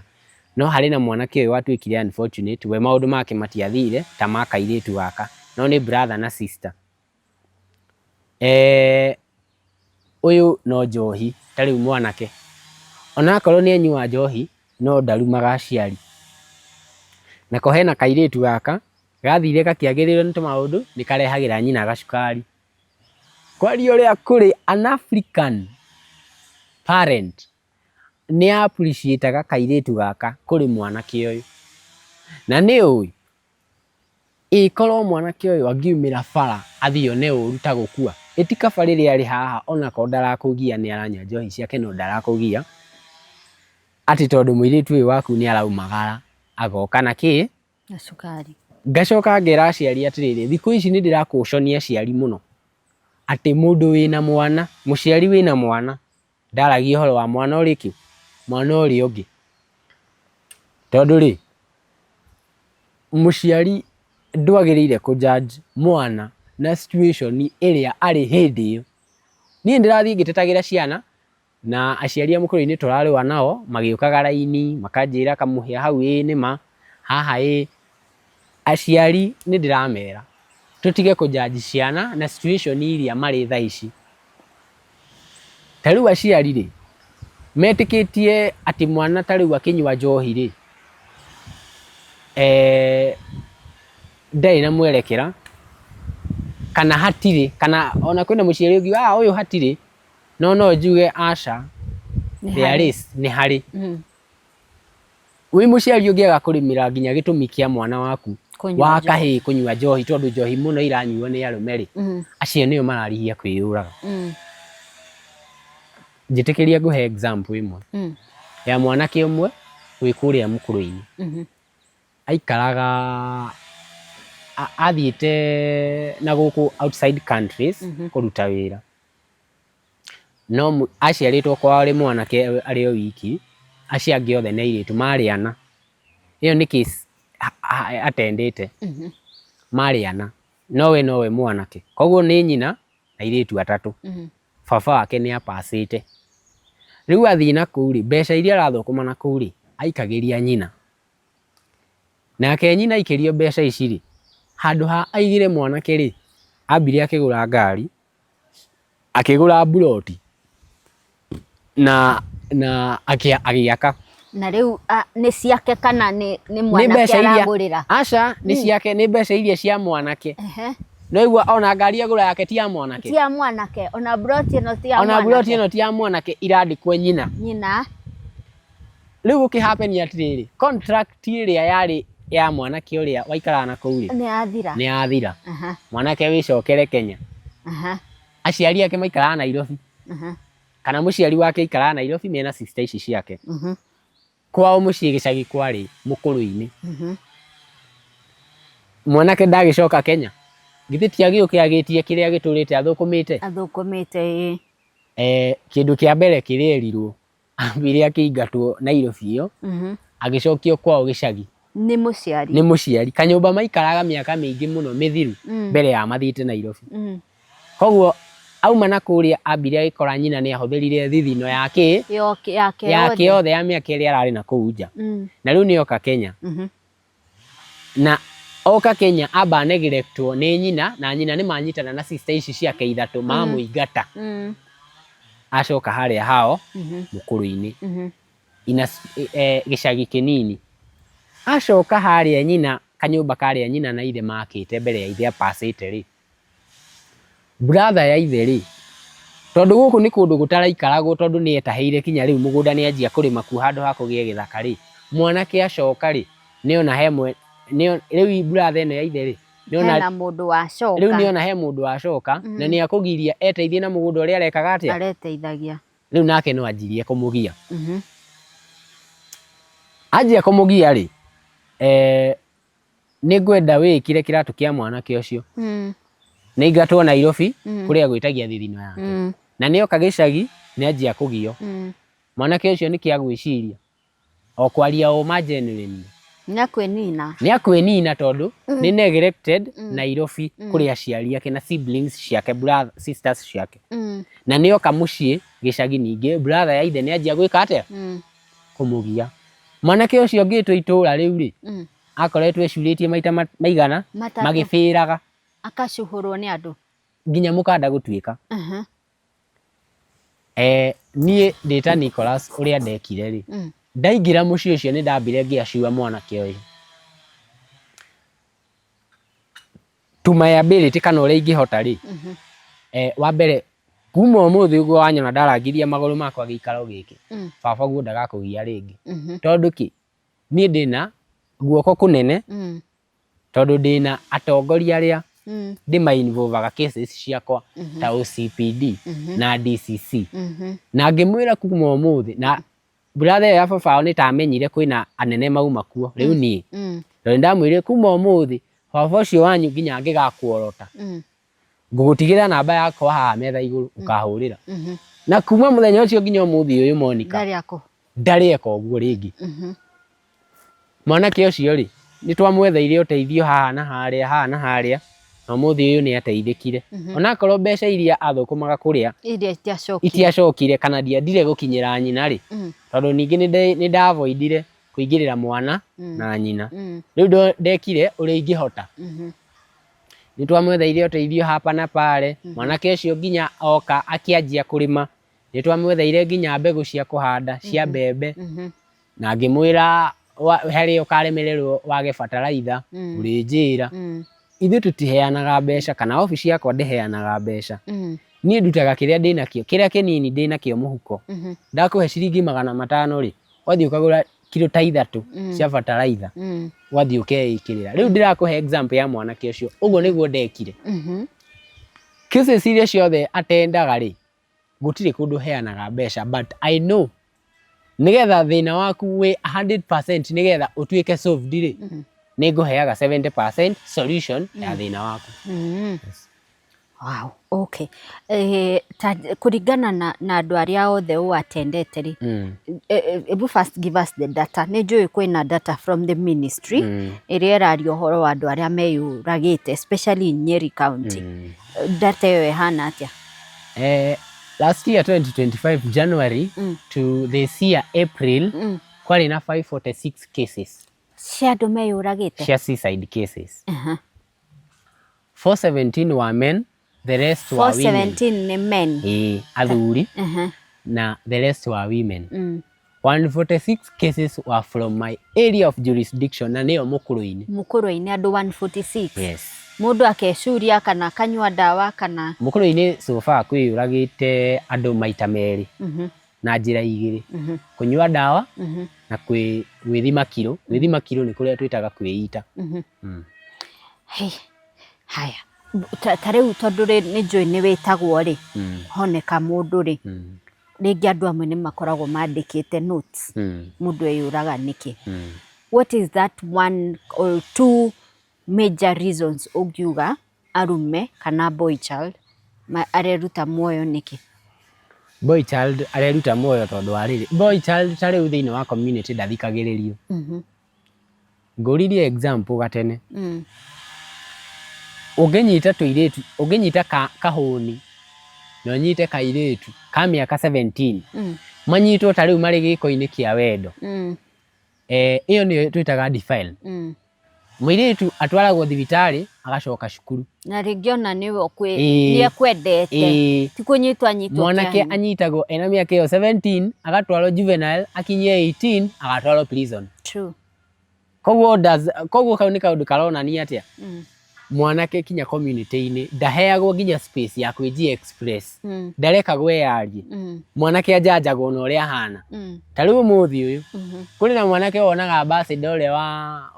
no harĩ na mwanake ũyũ watuĩkire unfortunate, we maũndũ make matiathire ta ma kairĩtu gaka, no nĩ brother na sister. Ũyũ no njohi ta rĩu mwanake, onakorwo nĩ anyua njohi no ndarumaga aciari. Nako hena kairĩtu gaka gathire gakĩagĩrĩrwo nĩ tũmaũndũ nĩ karehagĩra nyina gacukari. Kwaria ũrĩa kũrĩ an African parent nĩ appreciate aga kairĩtu gaka kũrĩ mwanake ũyũ. Na nĩ ũĩ ĩkorwo mwanake ũyũ angiumĩra bara athiĩ one ũru ta gũkua, ĩ ti kaba rĩrĩa arĩ haha onakorwo ndarakũgia nĩ aranyua njohi ciake no ndarakũgia, atĩ tondũ mũirĩtu ũyũ waku nĩ araumagara agoka na kĩ? Na cukari. Ngacoka ngera aciari atĩrĩrĩ, thikũ ici nĩ ndĩrakũconia aciari mũno, atĩ mũndũ wĩna mwana, mũciari wĩna mwana ndaragia ũhoro wa mwana ũrĩkũ? Mwana ũrĩa ũngĩ. Tondũ rĩ, mũciari ndwagĩrĩire kũ judge mwana na situation ĩrĩa arĩ hĩndĩ ĩyo. Niĩ nĩndĩrathiĩ ngĩtetagĩra ciana na aciari a mũkũrũ-inĩ tũrarũa nao magĩũkaga raini makanjĩra kamũhĩa hau ĩĩ nĩma, haha ĩĩ. Aciari nĩ ndĩramera tũtige kũ judge ciana na situation iria marĩ thaa ici. Ta rĩu aciari rĩ, metĩkĩtie atĩ mwana ta rĩu akĩnyua njohi rĩ, ndarĩ na mwerekera kana hatirĩ, kana ona kwĩna mũciari ũngiuga ũyũ hatirĩ, no no njuge aca, there is, nĩ harĩ. Wĩ mũciari ũngĩaga kũrĩmĩra nginya gĩtũmi kĩa mwana waku wa kahĩĩ kũnyua njohi tondũ njohi mũno iranyuo nĩ arũme rĩ, acio nĩo mararihia kwĩyũraga. Njĩtĩkĩria ngũhe example ĩmwe ya mwanake ũmwe wĩ kũrĩa mũkũrwe-inĩ. Aikaraga athiĩte na gũkũ outside countries kũruta wĩra. No aciarĩtwo kwao arĩ mwanake arĩ o wiki, acio angĩ othe nĩ airĩtu, marĩ ana. Ĩyo nĩ case atendete, marĩ ana, no we nowe mwanake. Koguo nĩ nyina na airĩtu atatũ. Baba wake nĩ apacĩte. Rĩu athiĩ na kũu rĩ, mbeca iria arathũkũma na kũu rĩ, aikagĩria nyina. Nake nyina aikĩrio mbeca ici rĩ, handũ ha aigĩre mwanake rĩ, ambire akĩgũra ngari, akĩgũra mburoti na agĩaka. Na rĩu nĩ ciake kana nĩ mwanake aragũrĩra? Aca, nĩ ciake, nĩ mbeca iria cia mwanake. No igua ona ngari agũra yake ti ya mwanake. Ti ya mwanake, ona mburoti ĩno ti ya mwanake. Ona mburoti ĩno ti ya mwanake, irandĩkwo nyina. Nyina. Rĩu gũkĩ happen atĩrĩrĩ, contract ĩrĩa yarĩ ya mwanake ũrĩa waikaraga na kũu rĩ, nĩ yathira. Nĩ yathira. Mwanake wĩcokere Kenya. Aciari ake maikaraga Nairobi. Kana mũciari wake aikaraga Nairobi mena sister ici ciake. Kwao mũciĩ gĩcagi kwarĩ mũkũrũ-inĩ. Mwanake ndagĩcoka Kenya. Githĩ ti agĩũke agĩtie kĩrĩa agĩtũrĩte athũkũmĩte? Athũkũmĩte ĩĩ. Kĩndũ kĩa mbere kĩrĩa erirwo, ambire akĩingatwo Nairobi ĩyo, agĩcokio kwao gĩcagi. Nĩ mũciari. Nĩ mũciari. Kanyũmba maikaraga mĩaka mĩingĩ mũno mĩthiru mbere ya mathiĩte Nairobi. Koguo auma na kũrĩa ambire agĩkora nyina nĩ ahũthĩrire thithino ya kĩ? Yake yake yothe ya mĩaka ĩrĩa ararĩ na kũu nja. Na rĩu nĩ oka Kenya. Na oka Kenya amba neglectwo nĩ nyina, na nyina nĩ manyitana na sister ici ciake ithatũ mamũingata. Acoka harĩa hao mũkũrũ-inĩ ina gĩcagi kĩnini. Acoka harĩa nyina kanyũmba karĩa nyina na ithe makĩte mbere ya ithe apacĩte rĩ, brother ya ithe rĩ, tondũ gũkũ nĩ kũndũ gũtaraikaragwo tondũ nĩ etahĩire kinya rĩu mũgũnda nĩ anjia kũrĩma kuo handũ ha kũgĩe gĩthaka rĩ, mwanake acoka rĩ, Nĩona he mwe rĩu brother ĩno ya ithe rĩ, nĩona hena mũndũ wacoka. Rĩu nĩona he mũndũ wacoka na nĩ akũgiria eteithie na mũgũnda ũrĩa arekaga atĩa? Areteithagia. Rĩu nake no anjirie kũmũgia. Anjia kũmũgia rĩ, nĩ ngwenda wĩĩkĩre kĩratũ kĩa mwanake ũcio. Nĩ aingatwo Nairobi kũrĩa agwĩtagia thithino yake. Na nĩoka gĩcagi nĩ anjia kũgio. Mwanake ũcio nĩkĩ agwĩciria? O kwaria ũma genuinely. Nĩ akwĩnina. Nĩ akwĩnina tondũ nĩ neglected Nairobi kũrĩ aciari ake na siblings ciake, brother, sisters ciake. Na nĩoka mũciĩ gĩcagi ningĩ brother ya ithe nĩ anjia gwĩka atĩa? Kũmũgia. Mwanake ũcio ũngĩtwo itũra rĩu rĩ, akoretwo ecurĩtie maita maigana Matatũ. Magĩbĩraga. Akacuhũrwo nĩ andũ. Nginya mũkanda gũtuĩka. Niĩ ndĩ ta Nicholas ũrĩa ndekire rĩ, ndaingĩra mũciĩ ũcio nĩ ndambire ngĩacua mwanake ũyũ. To my ability kana ũrĩa ingĩhota rĩ, wa mbere kuma ũmũthĩ ũguo wanyona ndarangithia magũrũ makwa gĩikaro gĩkĩ, baba guo ndagakũgia rĩngĩ. Tondũ kĩ? Niĩ ndĩna guoko kũnene tondũ ndĩna atongoria arĩa ndĩma involve cases ciakwa ta OCPD na DCC. Na ngĩmwĩra kuma ũmũthĩ na brother ĩyo ya baba wao nĩ ta amenyire kwĩna anene mauma kuo rĩu niĩ. Tondũ nĩndamwĩrire kuma ũmũthĩ baba ũcio wanyu nginya angĩgakuorota ngũgũtigĩra namba yakwa haha metha igũrũ ũkahũrĩra. Na kuma mũthenya ũcio nginya ũmũthĩ ũyũ Monica Ndarĩ akũ. Ndarĩ eka ũguo rĩngĩ. Mwanake ũcio rĩ, nĩ twamwetheire ũteithio haha na harĩa, haha na harĩa, na ũmũthĩ ũyũ nĩ ateithĩkire. Onakorwo mbeca iria athũkũmaga kũrĩa Iria itiacokire. Itiacokire kana ndiendire gũkinyĩra nyina rĩ, tondũ ningĩ nĩ ndavoidire kũingĩrĩra mwana na nyina. Rĩu ndekire ũrĩa ingĩhota. Nĩ twamwetheire ũteithio hapa na pale, mwanake ũcio nginya oka akĩanjia kũrĩma, nĩ twamwetheire nginya mbegũ cia kũhanda cia mbembe, na ngĩmwĩra harĩa ũkaremererwo wage bataraitha ũrĩnjĩra. Ithuĩ tũtiheanaga mbeca kana obici yakwa ndĩheanaga mbeca. Niĩ ndutaga kĩrĩa ndĩnakĩo, kĩrĩa kĩnini ndĩnakĩo mũhuko. Ndakũhe ciringi 500 rĩ, wathiĩ ũkagũra kiro ta 3 cia bataraitha, wathiĩ ũkeĩkĩrĩra. Rĩu ndĩrakũhe example ya mwanake ũcio, ũguo nĩguo ndekire. Cases iria ciothe atendaga rĩ, gũtirĩ kũndũ heanaga mbeca, but I know nĩgetha thĩna waku wĩ 100% nĩgetha ũtuĩke solved rĩ, nĩ ngũheaga 70% solution ya thĩna waku. Yes. Wow, okay. Ta, kũringana na andũ arĩa othe ũatendete rĩ, ebu first give us the data. Nĩ njũĩ kwĩna data from the ministry ĩrĩa ĩraria ũhoro wa andũ arĩa meyũragĩte, especially in Nyeri County. Data ĩyo ĩhana atĩa? Last year 2025 January to this year April kwarĩ na 546 cases cia andũ meyũragĩte cia suicide cases. 417 were men, the rest were women. 417 nĩ men? Ĩĩ, athuri, na the rest were women. 146 cases were from my area of jurisdiction, na nĩyo Mũkũrũ-inĩ. Mũkũrũ-inĩ andũ 146? Yes. Mũndũ akecuria kana akanyua ndawa kana? Mũkũrũ-inĩ so far kwĩyũragĩte andũ maita merĩ na njĩra igĩrĩ, kũnyua ndawa na gwĩthima kiro. Gwĩthima kiro nĩ kũrĩa twĩtaga kwĩita. Hey, haya, ta rĩu tondũ nĩ njũĩ nĩ wĩtagwo rĩ, honeka mũndũ rĩ, rĩngĩ andũ amwe nĩ makoragwo mandĩkĩte notes, mũndũ eyũraga nĩkĩ. What is that one or two major reasons ũngiuga arume kana boy child areruta muoyo nĩkĩ? Boy child areruta muoyo tondũ wa rĩrĩ, boy child ta rĩu thĩinĩ wa community ndathikagĩrĩrio. Ngũririe example gatene. Ũngĩnyita tũirĩtu, ũngĩnyita kahũni na ũnyite kairĩtu ka mĩaka 17, manyitwo ta rĩu marĩ gĩko-inĩ kĩa wendo, ĩyo nĩyo twĩtaga defile. Mũirĩtu atwaragwo thibitarĩ agacoka cukuru. Na rĩngĩ ona nĩwe nĩ ekwendete, ti kũnyitwo anyitwo Mwanake kĩa hinya. Anyitagwo ena mĩaka ĩyo 17 agatwarwo juvenile, akinyie 18 agatwarwo prison. Koguo kau nĩ kaũndũ karonania atĩa? Mwanake kinya community-inĩ ndaheagwo nginya space ya kwĩji express, ndarekagwo eyarie. Mwanake anjanjagwo na ũrĩa ahana. Ta rĩu ũmũthĩ ũyũ kũrĩ na mwanake wonaga ambassador ũrĩa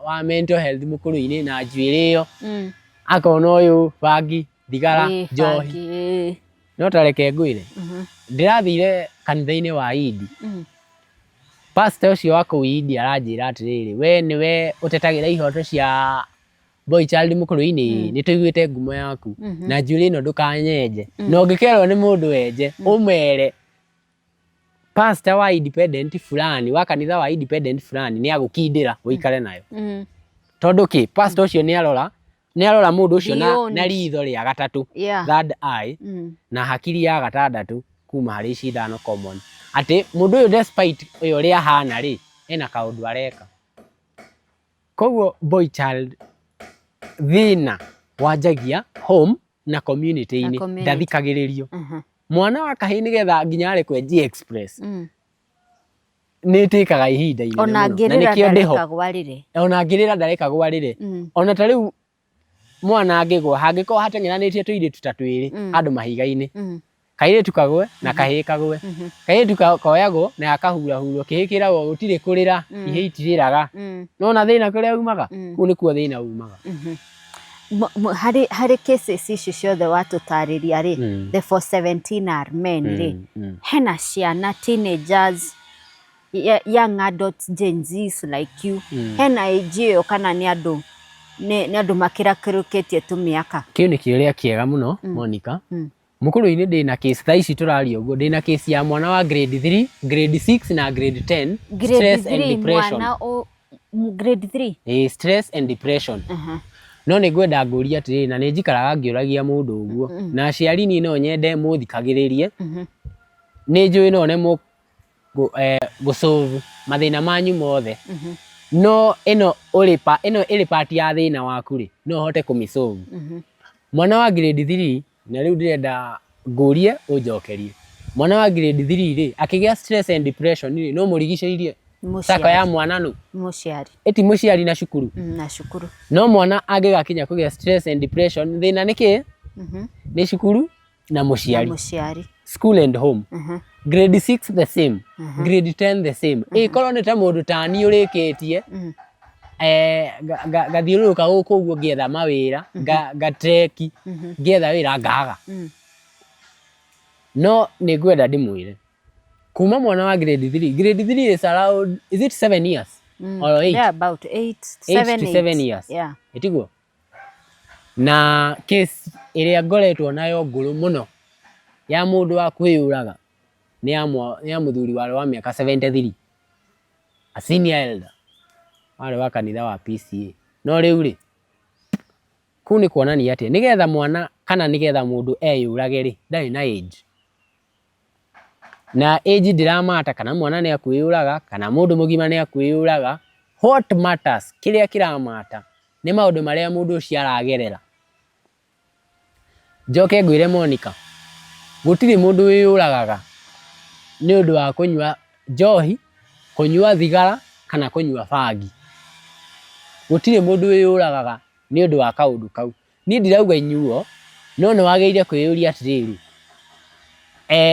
wa mental health mũkũrũ-inĩ na njuĩrĩ ĩyo, akona ũyũ bangi, thigara, njohi. Bangi. No ta reke ngwĩre, ndĩrathire kanitha-inĩ wa Idi. Pastor ũcio wa kũu Idi aranjĩra atĩrĩrĩ, we nĩwe ũtetagĩra ihoto cia boy child mũkũrũ-inĩ, nĩ tũiguĩte ngumo yaku na njuĩrĩ ĩno ndũkanyenje, na ũngĩkerwo nĩ mũndũ wenje ũmere pastor wa independent fulani, wa kanitha wa independent fulani, nĩ agũkindĩra ũikare nayo. Tondũ kĩ? Pastor ũcio nĩ arora mũndũ ũcio na, Beyond. na ritho rĩa gatatũ, third eye, na hakiri ya gatandatũ kuma harĩ ici ithano common, atĩ mũndũ ũyũ despite ũyũ ũrĩa ahana rĩ, ena kaũndũ areka. Koguo boy child thĩna wanjagia home na community-inĩ. Na community. Ndathikagĩrĩrio. Mwana wa kahĩĩ nĩgetha nginya arekwo G express nĩ ĩtĩkaga ihinda inene Ona mũno. Na angĩrĩra nĩkĩo ndĩho. ndarekagwo arĩre. Ona angĩrĩra ndarekagwo arĩre. Ona ta rĩu mwana angĩgwa, hangĩkorwo hateng'eranĩtie tũirĩtu ta twĩrĩ handũ mahiga-inĩ, kairĩtu kagwe na kahĩĩ kagwe, kairĩtu koyagwo na gakahurahurwo, kĩhĩĩ kĩragwo gũtirĩ kũrĩra, ihĩĩ itirĩraga. Nona thĩna kũrĩa umaga? Kũu nĩkuo thĩna umaga. Harĩ cases ici ciothe watũtarĩria rĩ, the 417 are men rĩ, hena ciana, teenagers, young adults, Gen Zs like you, hena age ĩyo kana nĩ andũ makĩrakĩrũkĩtie tũmĩaka? Kĩu nĩ kĩũria kĩega mũno, Monica. Mũkũrũ-inĩ ndĩna case, thaa ici tũraria ũguo ndĩna case ya mwana wa grade 3, grade 6 na grade 10. Grade Stress and 3? depression. Mwana o grade 3? Ĩ, stress and depression. No nĩ ngwenda ngũrie atĩrĩrĩ, na nĩ njikaraga ngĩũragia mũndũ ũguo, na aciari niĩ no nyende mũthikagĩrĩrie. Nĩ njũĩ no nemwo gũsolve mathĩna manyu mothe, no ĩno ũrĩ pa ĩno ĩrĩ part ya thĩna waku rĩ, no ũhote kũmĩsolve. Mwana wa grade 3, na rĩu ndĩrenda ngũrie ũnjokerie, mwana wa grade 3 rĩ, akĩgĩa stress and depression rĩ, no mũrigicĩirie sako ya Mũciari. mwana nũ? Mũciari. Ĩti mũciari na cukuru? Na cukuru. No mwana angĩgakinya kũgĩa stress and depression, thĩna nĩ kĩ? Nĩ cukuru na Na mũciari. Mũciari. School and home. Grade 6 the same, grade 10 the same. Ĩkorwo nĩ ta mũndũ ta niĩ ũrĩkĩtie ngathiũrũrũka gũkũ ũguo ngĩetha mawĩra, ngatreki ngĩetha wĩra ngaga. No nĩ ngwenda ndĩmwĩre kuma mwana wa grade 3, grade 3 is around, is it 7 years or 8? Yeah, about 8. 8 7. To 7 years. Ĩtiguo? Na case ĩrĩa ngoretwo nayo ngũrũ mũno ya mũndũ wa kwĩyũraga nĩ ya mũthuri warĩ wa mĩaka 73, a senior elder warĩ wa kanitha wa PCA. No rĩu rĩ, kũu nĩ kuonania atĩa? Nĩgetha mwana kana nĩgetha mũndũ eyũrage rĩ, ndarĩ na age. Na age ndĩramata kana mwana nĩ akwĩyũraga kana mũndũ mũgima nĩ akwĩyũraga. What matters, kĩrĩa kĩramata nĩ maũndũ marĩa mũndũ ũcio aragerera. Njoke ngwĩre Monica, gũtirĩ mũndũ wĩyũragaga nĩ ũndũ wa kũnyua njohi, kũnyua thigara kana kũnyua bangi. Gũtirĩ mũndũ wĩyũragaga nĩ ũndũ wa kaũndũ kau. Niĩ ndirauga inyuo, no nĩ wagĩrĩire kwĩyũria atĩrĩrĩ,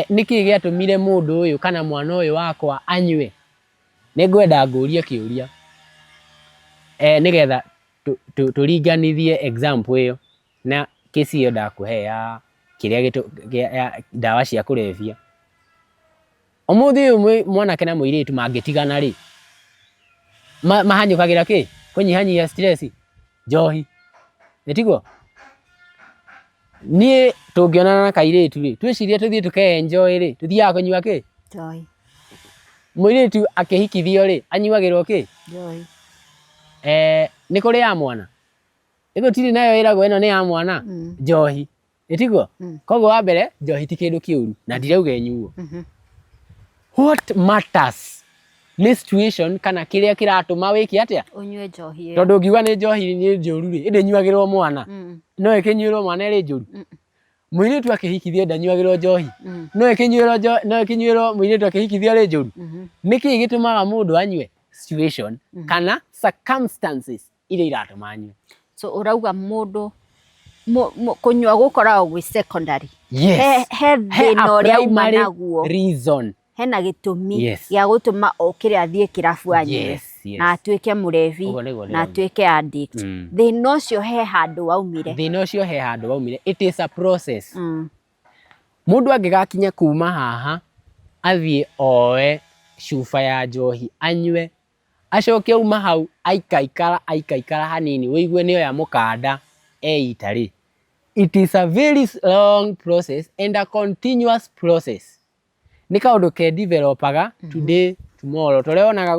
nĩkĩ gĩatũmire mũndũ ũyũ kana mwana ũyũ wakwa anyue? Nĩ ngwenda ngũrie kĩũria nĩgetha tũringanithie example ĩyo na case ĩyo ndakũhe ya kĩrĩa ya ndawa cia kũrebia. Ũmũthĩ ũyũ mwanake na mũirĩtu mangĩtigana rĩ, mahanyũkagĩra kĩ? Kũnyihanyihia stress? Njohi. Nĩ tiguo? Niĩ tũngĩonana na kairĩtu rĩ, twĩcirie tũthiĩ tũke enjoy rĩ, tũthiaga kũnyua kĩ? Njohi. Mũirĩtu akĩhikithio rĩ, anyuagĩrwo kĩ? Njohi. Nĩ kũrĩ ya mwana? Ĩgũtirĩ nayo ĩragwo ĩno nĩ ya mwana? Njohi. Nĩ tiguo? Koguo wa mbere, njohi ti kĩndũ kĩũru na ndirauga ĩnyuo. What matters nĩ situation kana kĩrĩa kĩratũma wĩke atĩa? Ũnyue njohi ĩyo. Tondũ ũngiuga nĩ njohi nĩ njũru rĩ, ĩndĩ ĩnyuagĩrwo mwana. No ĩkĩnyuĩrwo mwana ĩrĩ njũru? Mũirĩtu akĩhikithio ndanyuagĩrwo njohi? No ĩkĩnyuĩrwo mũirĩtu akĩhikithio ĩrĩ njũru? Nĩkĩ gĩtũmaga mũndũ anyue? Situation kana circumstances iria iratũma anyue. So ũrauga mũndũ Kũnyua gũkoragwo gwĩ secondary. Yes. He He thĩna a ũrĩa uma primary naguo. reason. Hena gĩtũmi Yes. gĩa gũtũma okĩre athiĩ kĩrabu anyue Yes. na atuĩke mũrebi Ũguo nĩguo na ndĩrauga. atuĩke addict. Thĩna ũcio he handũ waumire. Thĩna ũcio he handũ waumire. It is a process. Mũndũ angĩgakinya kuma haha athiĩ oe cuba ya njohi anyue, acoke auma hau aikaikara aikaikara hanini wĩigue nĩoya mũkanda eita rĩ, it is a very long process and a continuous process. Nĩ kaũndũ ke developaga today tomorrow, ta ũrĩa wonaga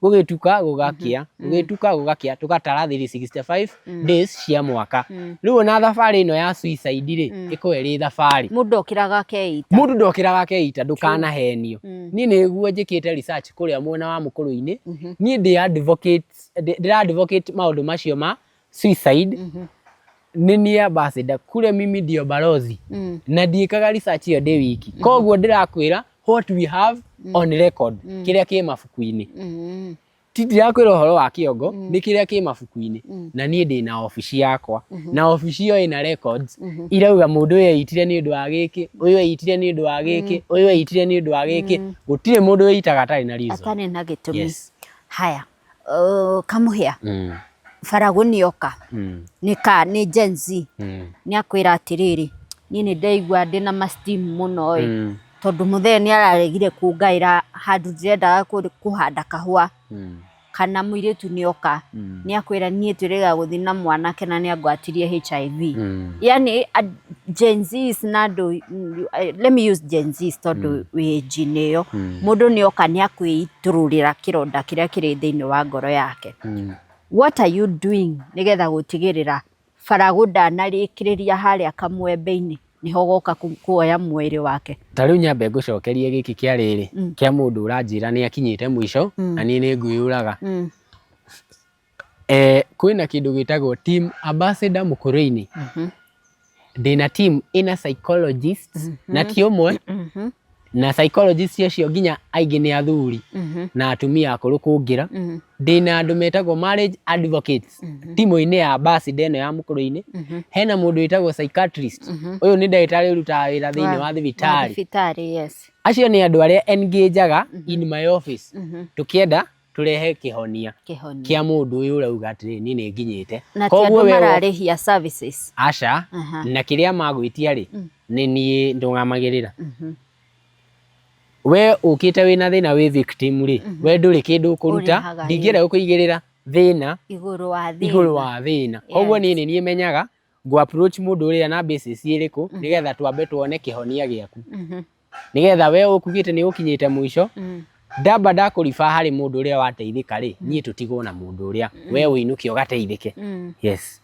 gũgĩtuka gũgakĩa, gũgĩtuka gũgakĩa, tũgatara 365 days cia mwaka. Rĩu ona thabarĩ ĩno ya suicide rĩ, ĩkoragwo ĩrĩ thabarĩ. Mũndũ okĩraga akeita. Mũndũ ndokĩraga akeita, ndũkanahenio. Niĩ nĩguo njĩkĩte research kũrĩa mwena wa Mũkũrũ-inĩ, niĩ ndĩ advocate, ndĩra advocate maũndũ macio ma suicide, nĩ niĩ ambassador, kule mimi ndio balozi, na ndiĩkaga research ĩyo ndĩ wiki. Koguo ndĩrakwĩra what we have on record, kĩrĩa kĩ mabuku-inĩ. Ti ndirakwĩra ũhoro wa kĩongo, nĩ kĩrĩa kĩ mabuku-inĩ. Na niĩ ndĩna obici yakwa, na obici ĩyo ĩna records irauga mũndũ ũyũ eitire nĩ ũndũ wa gĩkĩ, ũyũ eitire nĩ ũndũ wa gĩkĩ, ũyũ eitire nĩ ũndũ wa gĩkĩ. Gũtirĩ mũndũ wĩitaga atarĩ na reason. Atarĩ na gĩtũmi. Yes. Haya, Kamũhĩa, Faragũ nĩoka, nĩ ka nĩ Gen Z, nĩ akwĩra atĩrĩrĩ, niĩ nĩ ndaigua ndĩna ma steam mũno ĩ, tondũ mũthee nĩ araregire kũngaĩra handũ ndĩrendaga kũhanda kahũa, kana mũirĩtu nĩoka, nĩ akwĩra niĩ twĩrĩga gũthiĩ na mwanake na nĩ angwatirie HIV. Yani Gen Zs na andũ, let me use Gen Zs tondũ wĩ age-inĩ ĩyo, mũndũ nĩoka nĩ akwĩitũrũrĩra kĩronda kĩrĩa kĩrĩ thĩinĩ wa ngoro yake. What are you doing nĩgetha gũtigĩrĩra Faragũ ndanarĩkĩrĩria harĩa kamwembe-inĩ nĩho goka kuoya mwĩrĩ wake? Ta rĩu nyambe ngũcokerie gĩkĩ kĩa rĩrĩ, kĩa mũndũ ũranjĩra nĩ akinyĩte mũico na niĩ nĩ ngwĩyũraga. Kwĩna kĩndũ gĩtagwo team ambassador Mũkũrũ-inĩ. Ndĩna team ĩna psychologists na ti ũmwe, na psychologists acio nginya aingĩ nĩ athuri na atumia akũrũ kũngĩra. Ndĩna andũ metagwo marriage advocates timu-inĩ ya ambassador ĩno ya Mũkũrũ-inĩ. Hena mũndũ wĩtagwo psychiatrist, ũyũ nĩ ndagĩtarĩ ũrutaga wĩra thĩinĩ wa thibitarĩ. Thibitarĩ, yes. Acio nĩ andũ arĩa engageaga in my office tũkĩenda tũrehe kĩhonia Kĩhonia. kĩa mũndũ ũyũ ũrauga atĩrĩrĩ, niĩ nĩ nginyĩte. Na ti andũ mararĩhia services. Aca, na kĩrĩa magwĩtia rĩ, nĩ niĩ ndũgamagĩrĩra. We ũkĩte wĩna thĩna wĩ victim rĩ, we ndũrĩ kĩndũ ũkũruta, Ũrĩhaga. Ndingĩenda gũkũigĩrĩra thĩna igũrũ wa thĩna. Igũrũ wa thĩna. Koguo niĩ nĩ niĩ menyaga ngũ approach mũndũ ũrĩa na basis ĩrĩkũ, nĩgetha twambe tuone kĩhonia gĩaku. Nĩgetha we ũkugĩte nĩ ũkinyĩte mũico, ndamba ndakũriba harĩ mũndũ ũrĩa wateithĩka rĩ, niĩ tũtigwo na mũndũ ũrĩa, we ũinũke ũgateithĩke. Yes.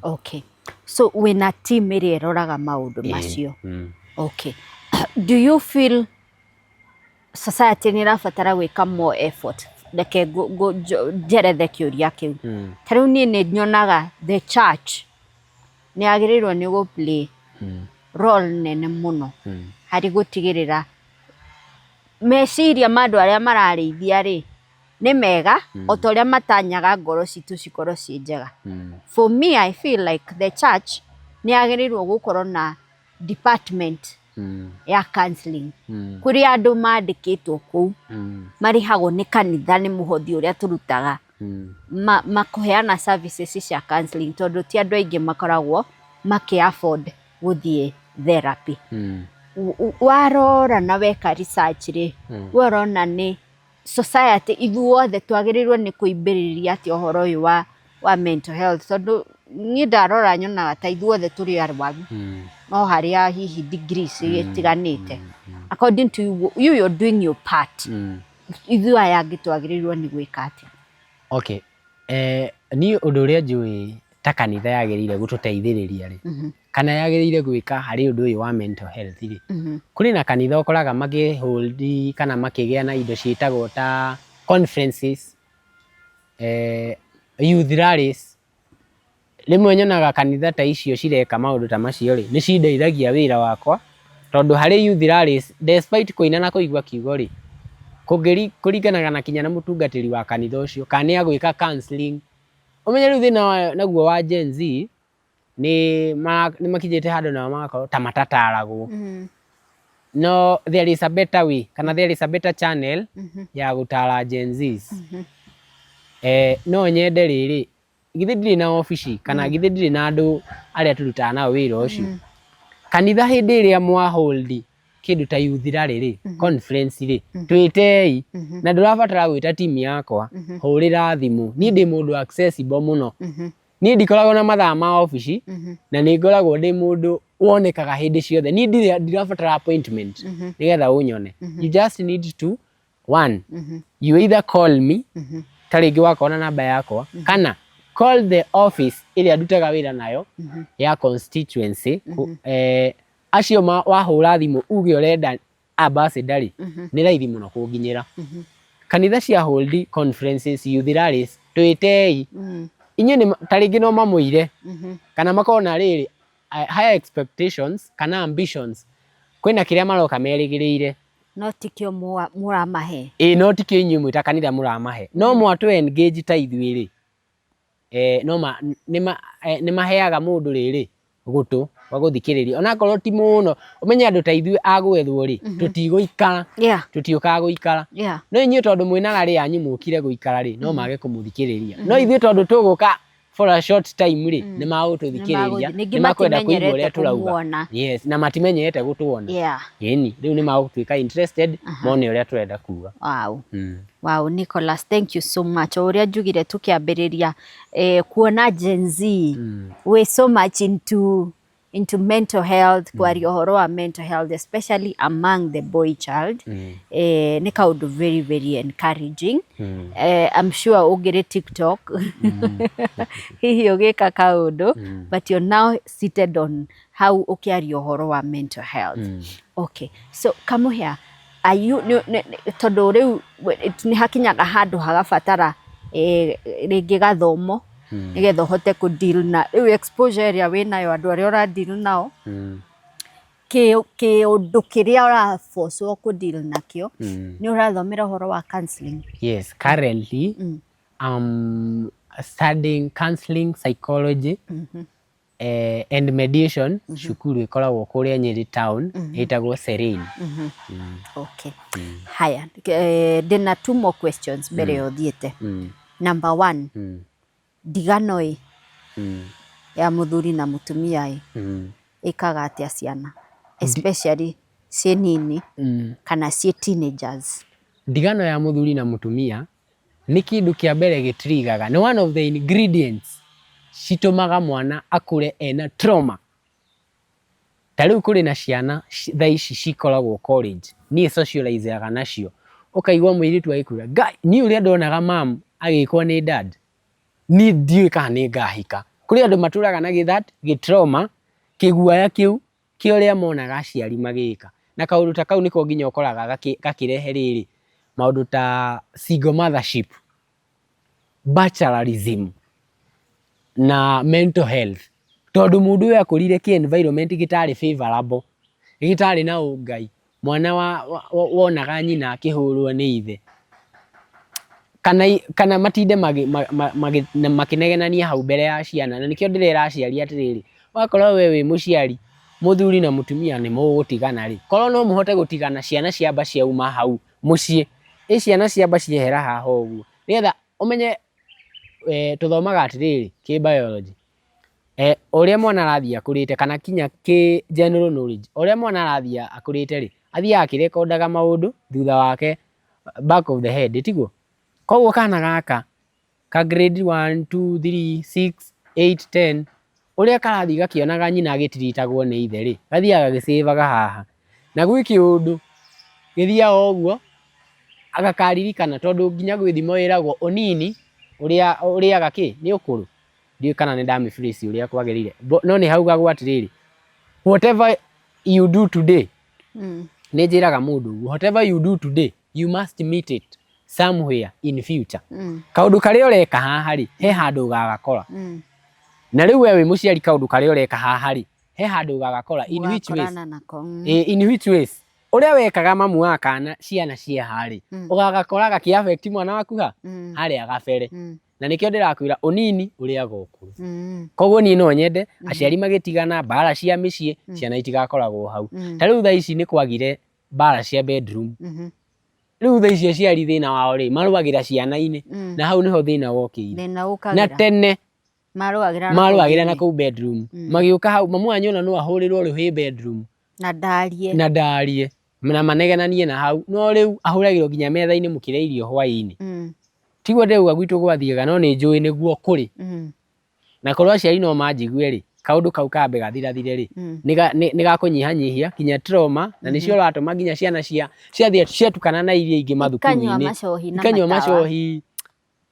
Okay. So wĩna team ĩrĩa ĩroraga maũndũ macio. Okay. Do you feel society nĩ ĩrabatara gwĩka more effort? Reke njerethe kĩũria kĩu. Ta rĩu niĩ nĩ nyonaga the church nĩ yagĩrĩirwo nĩ gũ play role nene mũno harĩ gũtigĩrĩra meciria ma andũ arĩa mararĩithia rĩ nĩ mega, o ta ũrĩa matanyaga ngoro citũ cikorwo ciĩ njega. For me, I feel like the church nĩ yagĩrĩirwo gũkorwo na department ya counseling, kũrĩa andũ mandĩkĩtwo kũu marĩhagwo nĩ kanitha nĩ mũhothi ũrĩa tũrutaga, makũheana services cia counseling, tondũ ti andũ aingĩ makoragwo makĩ afford gũthiĩ therapy. Warora na weka research rĩ, we ũrona nĩ society ithuothe twagĩrĩirwo nĩ kũimbĩrĩria atĩa ũhoro ũyũ wa mental health? Tondũ niĩ ndarora nyonaga ta ithuothe tũrĩ arwaru, no harĩa hihi degrees itiganĩte. According to you, you you're doing your part, ithuĩ aya angĩ twagĩrĩirwo nĩ gwĩka atĩa? Okay. Niĩ ũndũ ũrĩa njũĩ ta kanitha yagĩrĩire gũtũteithĩrĩria rĩ, kana yagĩrĩire gwĩka harĩ ũndũ ũyũ wa mental health rĩ, kũrĩ na kanitha ũkoraga makĩ hold kana makĩgĩa na indo ciĩtagwo ta conferences, youth rallies. Rĩmwe nyonaga kanitha ta icio cireka maũndũ ta macio rĩ, nĩ cindeithagia wĩra wakwa, tondũ harĩ youth rallies, despite kũina na kũigua kiugo rĩ, kũringanaga na kinya na mũtungatĩri wa kanitha ũcio kana nĩ agwĩka counseling. Ũmenye rĩu thĩna naguo wa Gen Z Nĩ makinyĩte handũ nao magakorwo ta matataragwo. No there is a better way kana there is a better channel ya gũtara Gen Zs. No nyende rĩrĩ, githĩ ndirĩ na obici kana githĩ ndirĩ na andũ arĩa tũrutaga nao wĩra ũcio? Kanitha hĩndĩ ĩrĩa mwa hold kĩndũ ta youth rally rĩ, conference rĩ, twĩtei. Na ndũrabatara gwĩta team yakwa, hũrĩra thimũ. Niĩ ndĩ mũndũ accessible mũno. Niĩ ndikoragwo na mathaa ma obici na nĩ ngoragwo ndĩ mũndũ wonekaga hĩndĩ ciothe. Niĩ ndirabatara appointment nĩgetha ũnyone. You just need to one, you either call me, ta rĩngĩ wakorwo na namba yakwa, kana call the office ĩrĩa ndutaga wĩra nayo ya constituency. Acio wahũra thimũ uge ũrenda ambassador rĩ, nĩ raithi mũno kũnginyĩra. Kanitha cia hold conferences, youth rallies, twĩtei. Inyuĩ nĩ ta rĩngĩ no mamũire kana makorwo na rĩrĩ higher expectations kana ambitions, kwĩna kĩrĩa maroka merĩgĩrĩire. No tikĩo mũramahe. Ĩĩ, no tikĩo inyuĩ mwĩ ta kanitha mũramahe. No mwatũ engage ta ithuĩ rĩ, no nĩ maheaga mũndũ rĩrĩ gũtũ gwa gũthikĩrĩria, onakorwo ti mũno. Ũmenye andũ ta ithuĩ a gwethwo rĩ, tũtigũikara, tũtiũkaga gũikara. No inyuĩ tondũ mwĩna rarĩ yanyu mũkire gũikara rĩ, no mage kũmũthikĩrĩria. No ithuĩ tondũ tũgũka for a short time rĩ, nĩ magũtũthikĩrĩria, ningĩ nĩ makwenda kũigua ũrĩa matimenyerete tũrauga. Kũmuona. Yes, na matimenyerete gũtuona. Ĩni rĩu nĩ magũtuĩka interested mone ũrĩa tũrenda kuga. Wow, Nicholas, thank you so much. O ũrĩa njugire tũkĩambĩrĩria, kuona Gen Z we so much into mental health, kwaria ũhoro wa mental health, especially among the boy child, nĩ kaũndũ very very encouraging. I'm sure ũngĩrĩ TikTok hihi ũgĩka kaũndũ, but you're now seated on how ũkĩaria ũhoro wa mental health. Okay, so Kamuhea, are you tondũ rĩu nĩ hakinyaga handũ hagabatara rĩngĩ gathomo nĩgetha ũhote kũ deal na rĩu exposure ĩrĩa wĩnayo, andũ arĩa ũra deal nao, kĩũndũ kĩrĩa ũrabocwo kũ deal nakĩo, nĩ ũrathomera ũhoro wa counseling? Yes, currently I'm studying counseling psychology and mediation cukuru ĩkoragwo kũrĩa Nyeri town, ĩtagwo Serene. Okay, haya, ndĩna two more questions mbere ya ũthiĩte. Number one, ndigano ĩ ya mũthuri na mũtumia ĩ ĩkaga atĩa ciana, especially ciĩ nini kana ciĩ teenagers? Ndigano ya mũthuri na mũtumia nĩ kĩndũ kĩa mbere gĩtirigaga, nĩ one of the ingredients citũmaga mwana akũre ena trauma. Ta rĩu kũrĩ na ciana thaa ici cikoragwo college, niĩ socializeaga nacio, ũkaigua mũirĩtu agĩkwĩra, "Ngai, niĩ ũrĩa ndonaga mam agĩkwo nĩ dad, niĩ ndiũĩ kana nĩ ngahika." Kũrĩ andũ matũraga na gĩ that gĩ trauma, kĩguoya kĩu kĩa ũrĩa monaga aciari magĩka. Na kaũndũ ta kau nĩko nginya ũkoraga gakĩrehe rĩrĩ maũndũ ta single mothership, bachelorism na mental health, tondũ mũndũ ũyũ akũrire kĩ environment gĩtarĩ favorable, gĩtarĩ na ũngai. Mwana wonaga nyina akĩhũrwo nĩ ithe kana matinde makĩnegenania hau mbere ya ciana. Na nĩkĩo ndĩrera aciari atĩrĩrĩ, wakorwo we wĩ mũciari, mũthuri na mũtumia nĩ mũgũtigana rĩ, korwo no mũhote gũtigana ciana ciamba ciauma hau mũciĩ, ĩ ciana ciamba ciehera haha ũguo, nĩgetha ũmenye, tũthomaga atĩrĩrĩ kĩ biology, ũrĩa mwana arathiĩ akũrĩte, kana kinya kĩ general knowledge, ũrĩa mwana arathiĩ akũrĩte rĩ, athiaga akĩrekondaga maũndũ thutha wake, back of the head, tiguo? Koguo kana gaka ka grade 1, 2, 3, 6, 8, 10, ũrĩa karathiĩ gakĩonaga nyina agĩtiritagwo nĩ ithe rĩ, gathiaga gagĩcĩvaga haha, na gwĩ kĩũndũ gĩthiaga ũguo agakaririkana, tondũ nginya gwĩ thimo ĩragwo ũnini ũrĩa ũrĩaga kĩ nĩ ũkũrũ. Ndiũĩ kana nĩ ndamĩ phrase ũrĩa kwagĩrĩire, no nĩ haugagwo atĩrĩrĩ, whatever you do today, nĩ njĩraga mũndũ ũguo, whatever you do today, you must meet it somewhere in future. Kaũndũ karĩa ũreka haha rĩ, he handũ ũgagakora. Na rĩu we wĩ mũciari, kaũndũ karĩa ũreka haha rĩ, he handũ ũgagakora. In which ways? Ũgakorana nako. In which ways? Ũrĩa wekaga mamu wa kana ciana cia harĩ, ũgagakora gakĩ affect mwana waku ha harĩa gabere. Na nĩkĩo ndĩrakwĩra ũnini ũrĩaga ũkũrũ. Koguo niĩ no nyende aciari magĩtigana, mbara cia mĩciĩ, ciana itigakoragwo hau. Ta rĩu thaa ici nĩ kwagire mbara cia bedroom. Rĩu thaa ici aciari thĩna wao rĩ, marũagĩra ciana-inĩ. Na hau nĩho thĩna wokĩire. Thĩna Na ũkagĩra. tene Marũagĩra na kũu marũagĩra na thĩinĩ. kũu bedroom. Magĩũka hau, mamu wanyu ona no ahũrĩrwo rũhĩ bedroom. Na ndarie. Na ndarie. Na manegenanie na hau. No rĩu ahũragĩrwo nginya metha-inĩ mũkĩrĩa irio hwaĩ-inĩ. Tiguo ndĩrauga gwitũ gwathiaga no nĩ njũĩ nĩguo kũrĩ. Na korwo aciari no manjigue rĩ, kaũndũ kau kambe gathirathire rĩ, nĩ gakũnyihanyihia nginya trauma na nĩcio ũratũma nginya ciana cia ciathiĩ ciatukana na iria ingĩ Ikanyua mathukuru-inĩ. macohi na Ikanyua matawa. macohi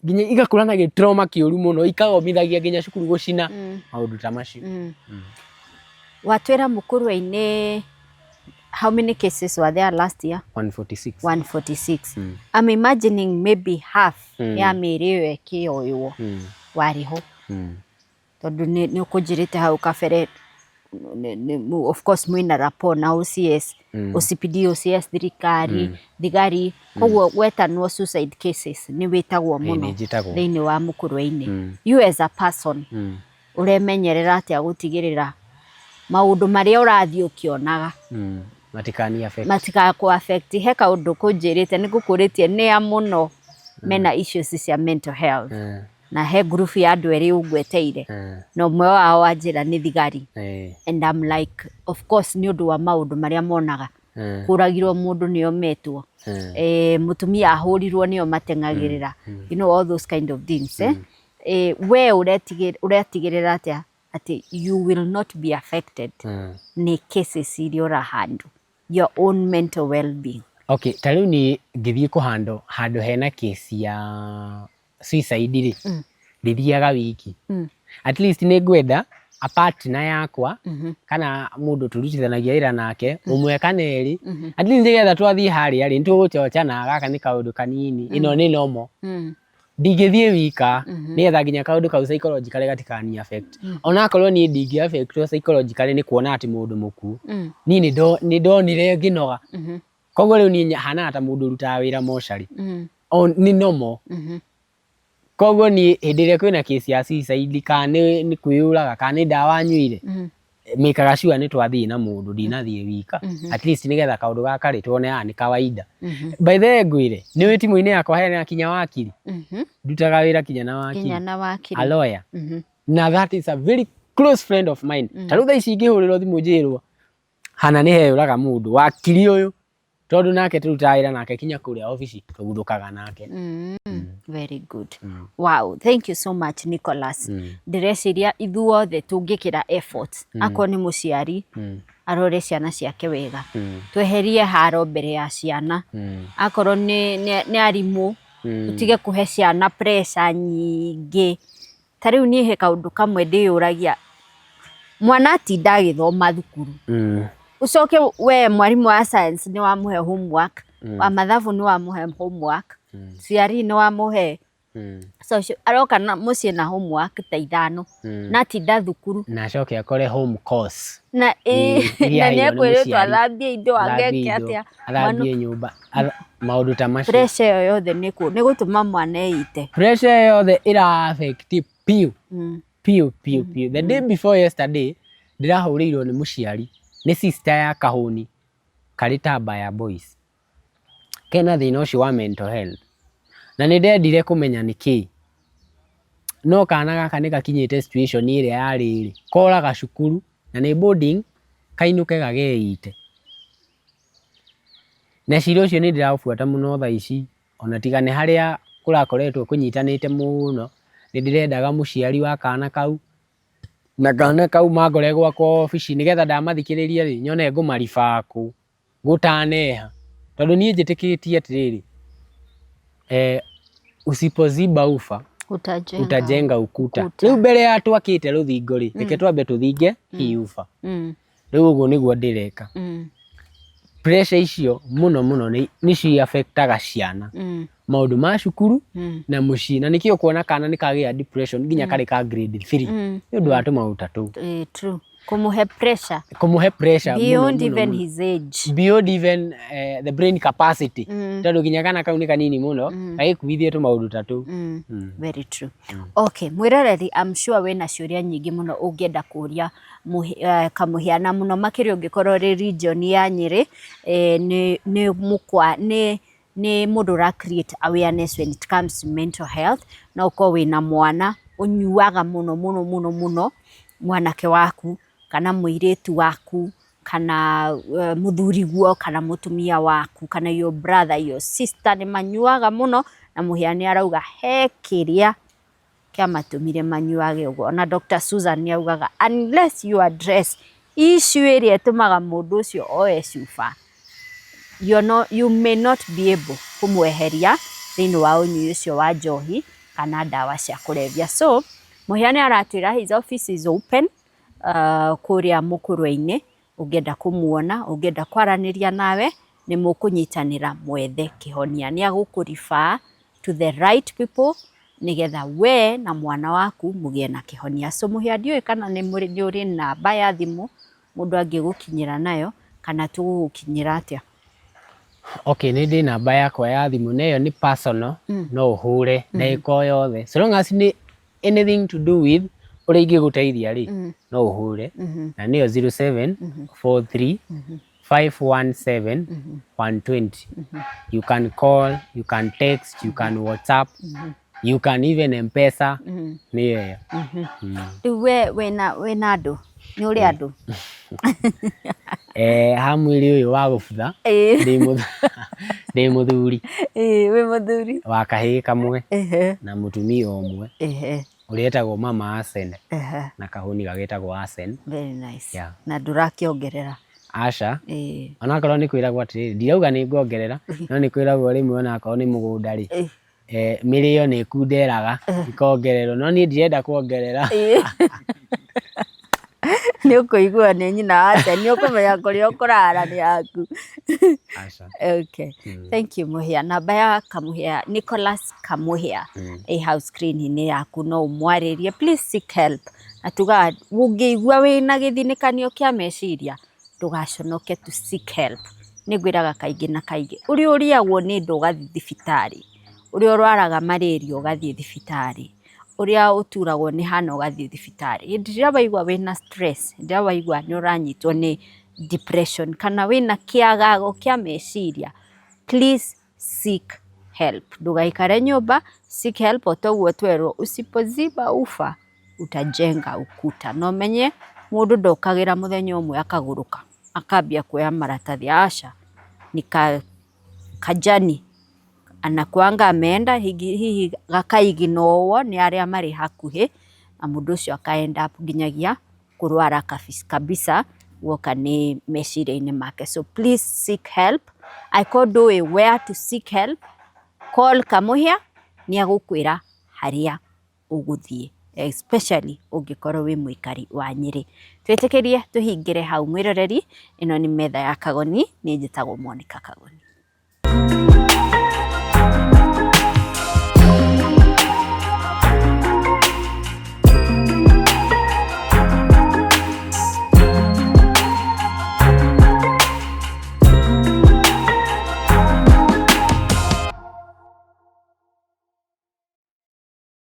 nginya igakũra na gĩtrauma kĩũru mũno, ikagomithagia nginya cukuru gũcina, maũndũ ta macio. Watwĩra Mũkũrwe-inĩ how many cases were there last year? 146. 146. I'm imagining maybe half ya mĩĩrĩ ĩyo ĩkĩoywo warĩ ho. Tondũ nĩ ũkũnjĩrĩte hau kabere of course mwĩna rapport na OCS, OCPD, OCS, thirikari, thigari, koguo gwetanwo suicide cases nĩ wĩtagwo mũno nĩ njĩtagwo. thĩinĩ wa Mũkũrwe-inĩ. You as a person ũremenyerera atĩa gũtigĩrĩra maũndũ marĩa ũrathiĩ ũkĩonaga Matikani affect. matigakũ affect? He kaũndũ kũnjĩrĩte nĩ ngũkũrĩtie nĩa mũno mena issues cia mental health na he group ya andũ erĩ ũngweteire na ũmwe wao wanjĩra nĩ thigari and I'm like, of course, nĩ ũndũ wa maũndũ marĩa monaga, kũragirwo mũndũ nĩo metwo, mũtumia ahũrirwo nĩo mateng'agĩrĩra, you know, all those kind of things, eh? We ũretigĩrĩra atĩa atĩ you will not be affected nĩ cases iria ũrahandle, your own mental well-being? Okay, ta rĩu niĩ ngĩthiĩ kũhandwo handũ hena kesi ya suicide rĩ, ndithiaga wiki. At least nĩ ngwenda a partner yakwa kana mũndũ tũrutithanagia wĩra nake ũmwe kana erĩ, at least nĩgetha twathiĩ harĩa rĩ, nĩtũgũchochana, gaka nĩ kaũndũ kanini, ĩno nĩ normal. Ndingĩthiĩ wika nĩgetha nginya kaũndũ kau psychologically gatikani affect. Onakorwo niĩ ndingĩ affectwo psychologically nĩ kuona atĩ mũndũ mũkuũ, niĩ nĩ ndonire ngĩnoga. Koguo rĩu niĩ hanaga ta mũndũ ũrutaga wĩra mocarĩ. O nĩ normal. Koguo niĩ hĩndĩ ĩrĩa kwĩna case ya suicide kana nĩ kwĩyũraga kana nĩ ndawa anyuire, mĩkaga sure nĩ twathiĩ na mũndũ, ndinathiĩ wika. At least nĩgetha kaũndũ gaka rĩ, tuone haha nĩ kawaida. By the way ngwĩre, nĩ ũĩ timũ-inĩ yakwa hena kinya wakiri. Ndutaga wĩra kinya na wakiri. Kinya na wakiri. A lawyer. Na that is a very close friend of mine. Ta rĩu thaa ici ingĩhũrĩrwo thimũ njĩrwo hana nĩ heyũraga mũndũ, wakiri ũyũ tondũ nake tũrutaga wĩra nake kinya kũrĩa obici tũguthũkaga nake. Very good. Wow, thank you so much, Nicholas. Ndĩreciria ithuothe tũngĩkĩra effort, akorwo nĩ mũciari arore ciana ciake wega, tweherie haro mbere ya ciana, akorwo nĩ arimũ tũtige kũhe ciana pressure nyingĩ. Ta rĩu niĩ he kaũndũ kamwe ndĩyũragia, mwana atinda agĩthoma thukuru, ũcoke we mwarimũ wa science nĩ wamũhe homework, wa mathabu nĩ wamũhe homework, CRE nĩ wamũhe social, aroka na mũciĩ na homework ta ithano na atinda thukuru. Na acoke akore home course. Na iria na nĩ aheirwo nĩ ekwĩrĩtwo mũciari. athambie indo, athambie ageke indo, atĩa. Athambie nyũmba, maũndũ ta macio. Pressure ĩyo yothe nĩ gũtũma mwana eite. Pressure ĩyo yothe ĩra affect piũ piũ piũ piũ. The day before yesterday ndĩrahũrĩirwo nĩ mũciari, nĩ sister ya kahũni karĩ tamba ya boys kena thĩna ũcio wa mental health, na nĩ ndendire kũmenya nĩkĩ, no kana gaka nĩ gakinyĩte situation ĩrĩa ya rĩrĩ, koraga cukuru na nĩ boarding, kainũke gageite. Na cira ũcio nĩ ndĩraũbuata mũno thaa ici, ona tiga nĩ harĩa kũrakoretwo kũnyitanĩte mũno, nĩ ndĩrendaga mũciari wa kana kau na kana kau mangore gwakwa obici, nĩgetha ndamathikĩrĩria rĩ, nyone ngũmariba kũ gũtaneha. Tondũ niĩ njĩtĩkĩtie atĩrĩrĩ, usipoziba ufa utajenga, utajenga ukuta. Ukuta. Rĩu mbere ya twakĩte rũthingo rĩ, reke twambe tũthinge hii ufa. Rĩu ũguo nĩguo ndĩreka. Pressure icio mũno mũno nĩcio affectaga ciana, maũndũ ma cukuru na mũciĩ, na nĩkĩo ũkuona kana nĩ kagĩa depression nginya karĩ ka grade 3 nĩ ũndũ wa tũmaũndũ ta tũu. True. Kũmũhe pressure. Kũmũhe pressure mũno, Beyond mũno, even mũno. his age. Beyond even the brain capacity, tondũ nginya kana kau nĩ kanini mũno gagĩkuithie tũmaũndũ ta tũu. Very true. Okay, mwĩroreri, I'm sure wĩna ciũria nyingĩ mũno ũngĩenda kũria Kamũhĩa, na mũno makĩria ũngĩkorwo ũrĩ region ya Nyĩrĩ, nĩ mũkwa nĩ mũndũ ũra create awareness when it comes to mental health. No ũkorwo wĩna mwana ũnyuaga mũno mũno mũno mũno, mwanake waku kana mũirĩtu waku kana mũthuriguo kana mũtumia waku kana your brother, your sister nĩ manyuaga mũno, na Mũhĩa nĩ arauga he kĩrĩa kĩamatũmire manyuage ũguo. Ona Dr. Susan nĩ augaga unless you address issue ĩrĩa ĩtũmaga mũndũ ũcio oe cuba, you may not be able kũmweheria thĩinĩ wa ũnyui ũcio wa njohi kana ndawa cia kũrebia. So Mũhĩa nĩ aratwĩra his office is open kũrĩa Mũkũrwe-inĩ. Ũngĩenda kũmuona, ũngĩenda kwaranĩria nawe, nĩ mũkũnyitanĩra mwethe kĩhonia. Nĩ agũkũ refer to the right people nĩgetha we na mwana waku mũgĩe na kĩhonia. So Mũhĩa, ndiũĩ kana nĩ ũrĩ namba ya thimũ mũndũ angĩgũkinyĩra nayo kana tũgũgũkinyĩra atĩa? Okay, nĩ ndĩ namba yakwa ya thimũ na ĩyo nĩ personal, no ũhũre ndagĩka o yothe, so long as nĩ anything to do with ũrĩa ingĩgũteithia rĩ, no ũhũre, na nĩyo 0743 517 120. You can call, you can text, you can WhatsApp, you can even Mpesa, nĩyo ĩyo. Rĩu we wĩna andũ, nĩ ũrĩ andũ? Ha mwĩrĩ ũyũ wa gũbutha, ndĩ mũthuri. Ĩĩ, wĩ mũthuri. Wa kahĩĩ kamwe na mũtumia ũmwe ũrĩa etagwo mama Asen na kahũni gagetagwo Asen. Very nice. Yeah. Na ndũrakĩongerera? Aca. Onakorwo nĩ kwĩragwo atĩrĩrĩ, ndirauga nĩ nguongerera, no nĩ kwĩragwo rĩmwe onakorwo nĩ mũgũnda rĩ, mĩrĩo nĩ ĩkunderaga ĩkongererwo, no niĩ ndirenda kuongerera. Nĩ ũkũigua nĩ nyina wa Asen, nĩ ũkũmenya kũrĩa ũkũrara nĩ haku. Aca. Okay. Thank you, Mũhĩa. Namba ya Kamũhĩa, Nicholas Kamũhĩa, ĩ hau screen-inĩ yaku, no ũmwarĩrie. Please seek help. Na tugaga ũngĩigua wĩna gĩthinĩkanio kĩa meciria, ndũgaconoke to seek help. Nĩ ngwĩraga kaingĩ na kaingĩ, ũrĩa ũrĩagwo nĩ nda ũgathiĩ thibitarĩ, ũrĩa ũrwaraga malaria ũgathiĩ thibitarĩ, ũrĩa ũturagwo nĩ hana ũgathiĩ thibitarĩ. Hĩndĩ ĩrĩa waigua wĩna stress, hĩndĩ ĩrĩa waigua nĩ ũranyitwo nĩ depression kana wĩna kĩagago kĩa meciria, please seek help. Ndũgaikare nyũmba, seek help. O toguo twerwo, usipoziba ufa utajenga ukuta. Na ũmenye mũndũ ndokagĩra mũthenya ũmwe akagũrũka akambia kuoya maratathi, aca. Nĩ kajani anakuanga ameenda hihi gakaiginowo nĩ arĩa marĩ hakuhĩ, na mũndũ ũcio aka end up nginyagia kũrwara kabisa guoka nĩ meciria-inĩ make. So please seek help. Angĩkorwo ndũĩ where to seek help, call Kamũhĩa, nĩ agũkwĩra harĩa ũgũthiĩ, especially ũngĩkorwo wĩ mũikari wa Nyĩrĩ. Twĩtĩkĩrie tũhingĩre hau, mwĩroreri. Ĩno nĩ metha ya Kagoni, niĩ njĩtagwo Monica Kagoni.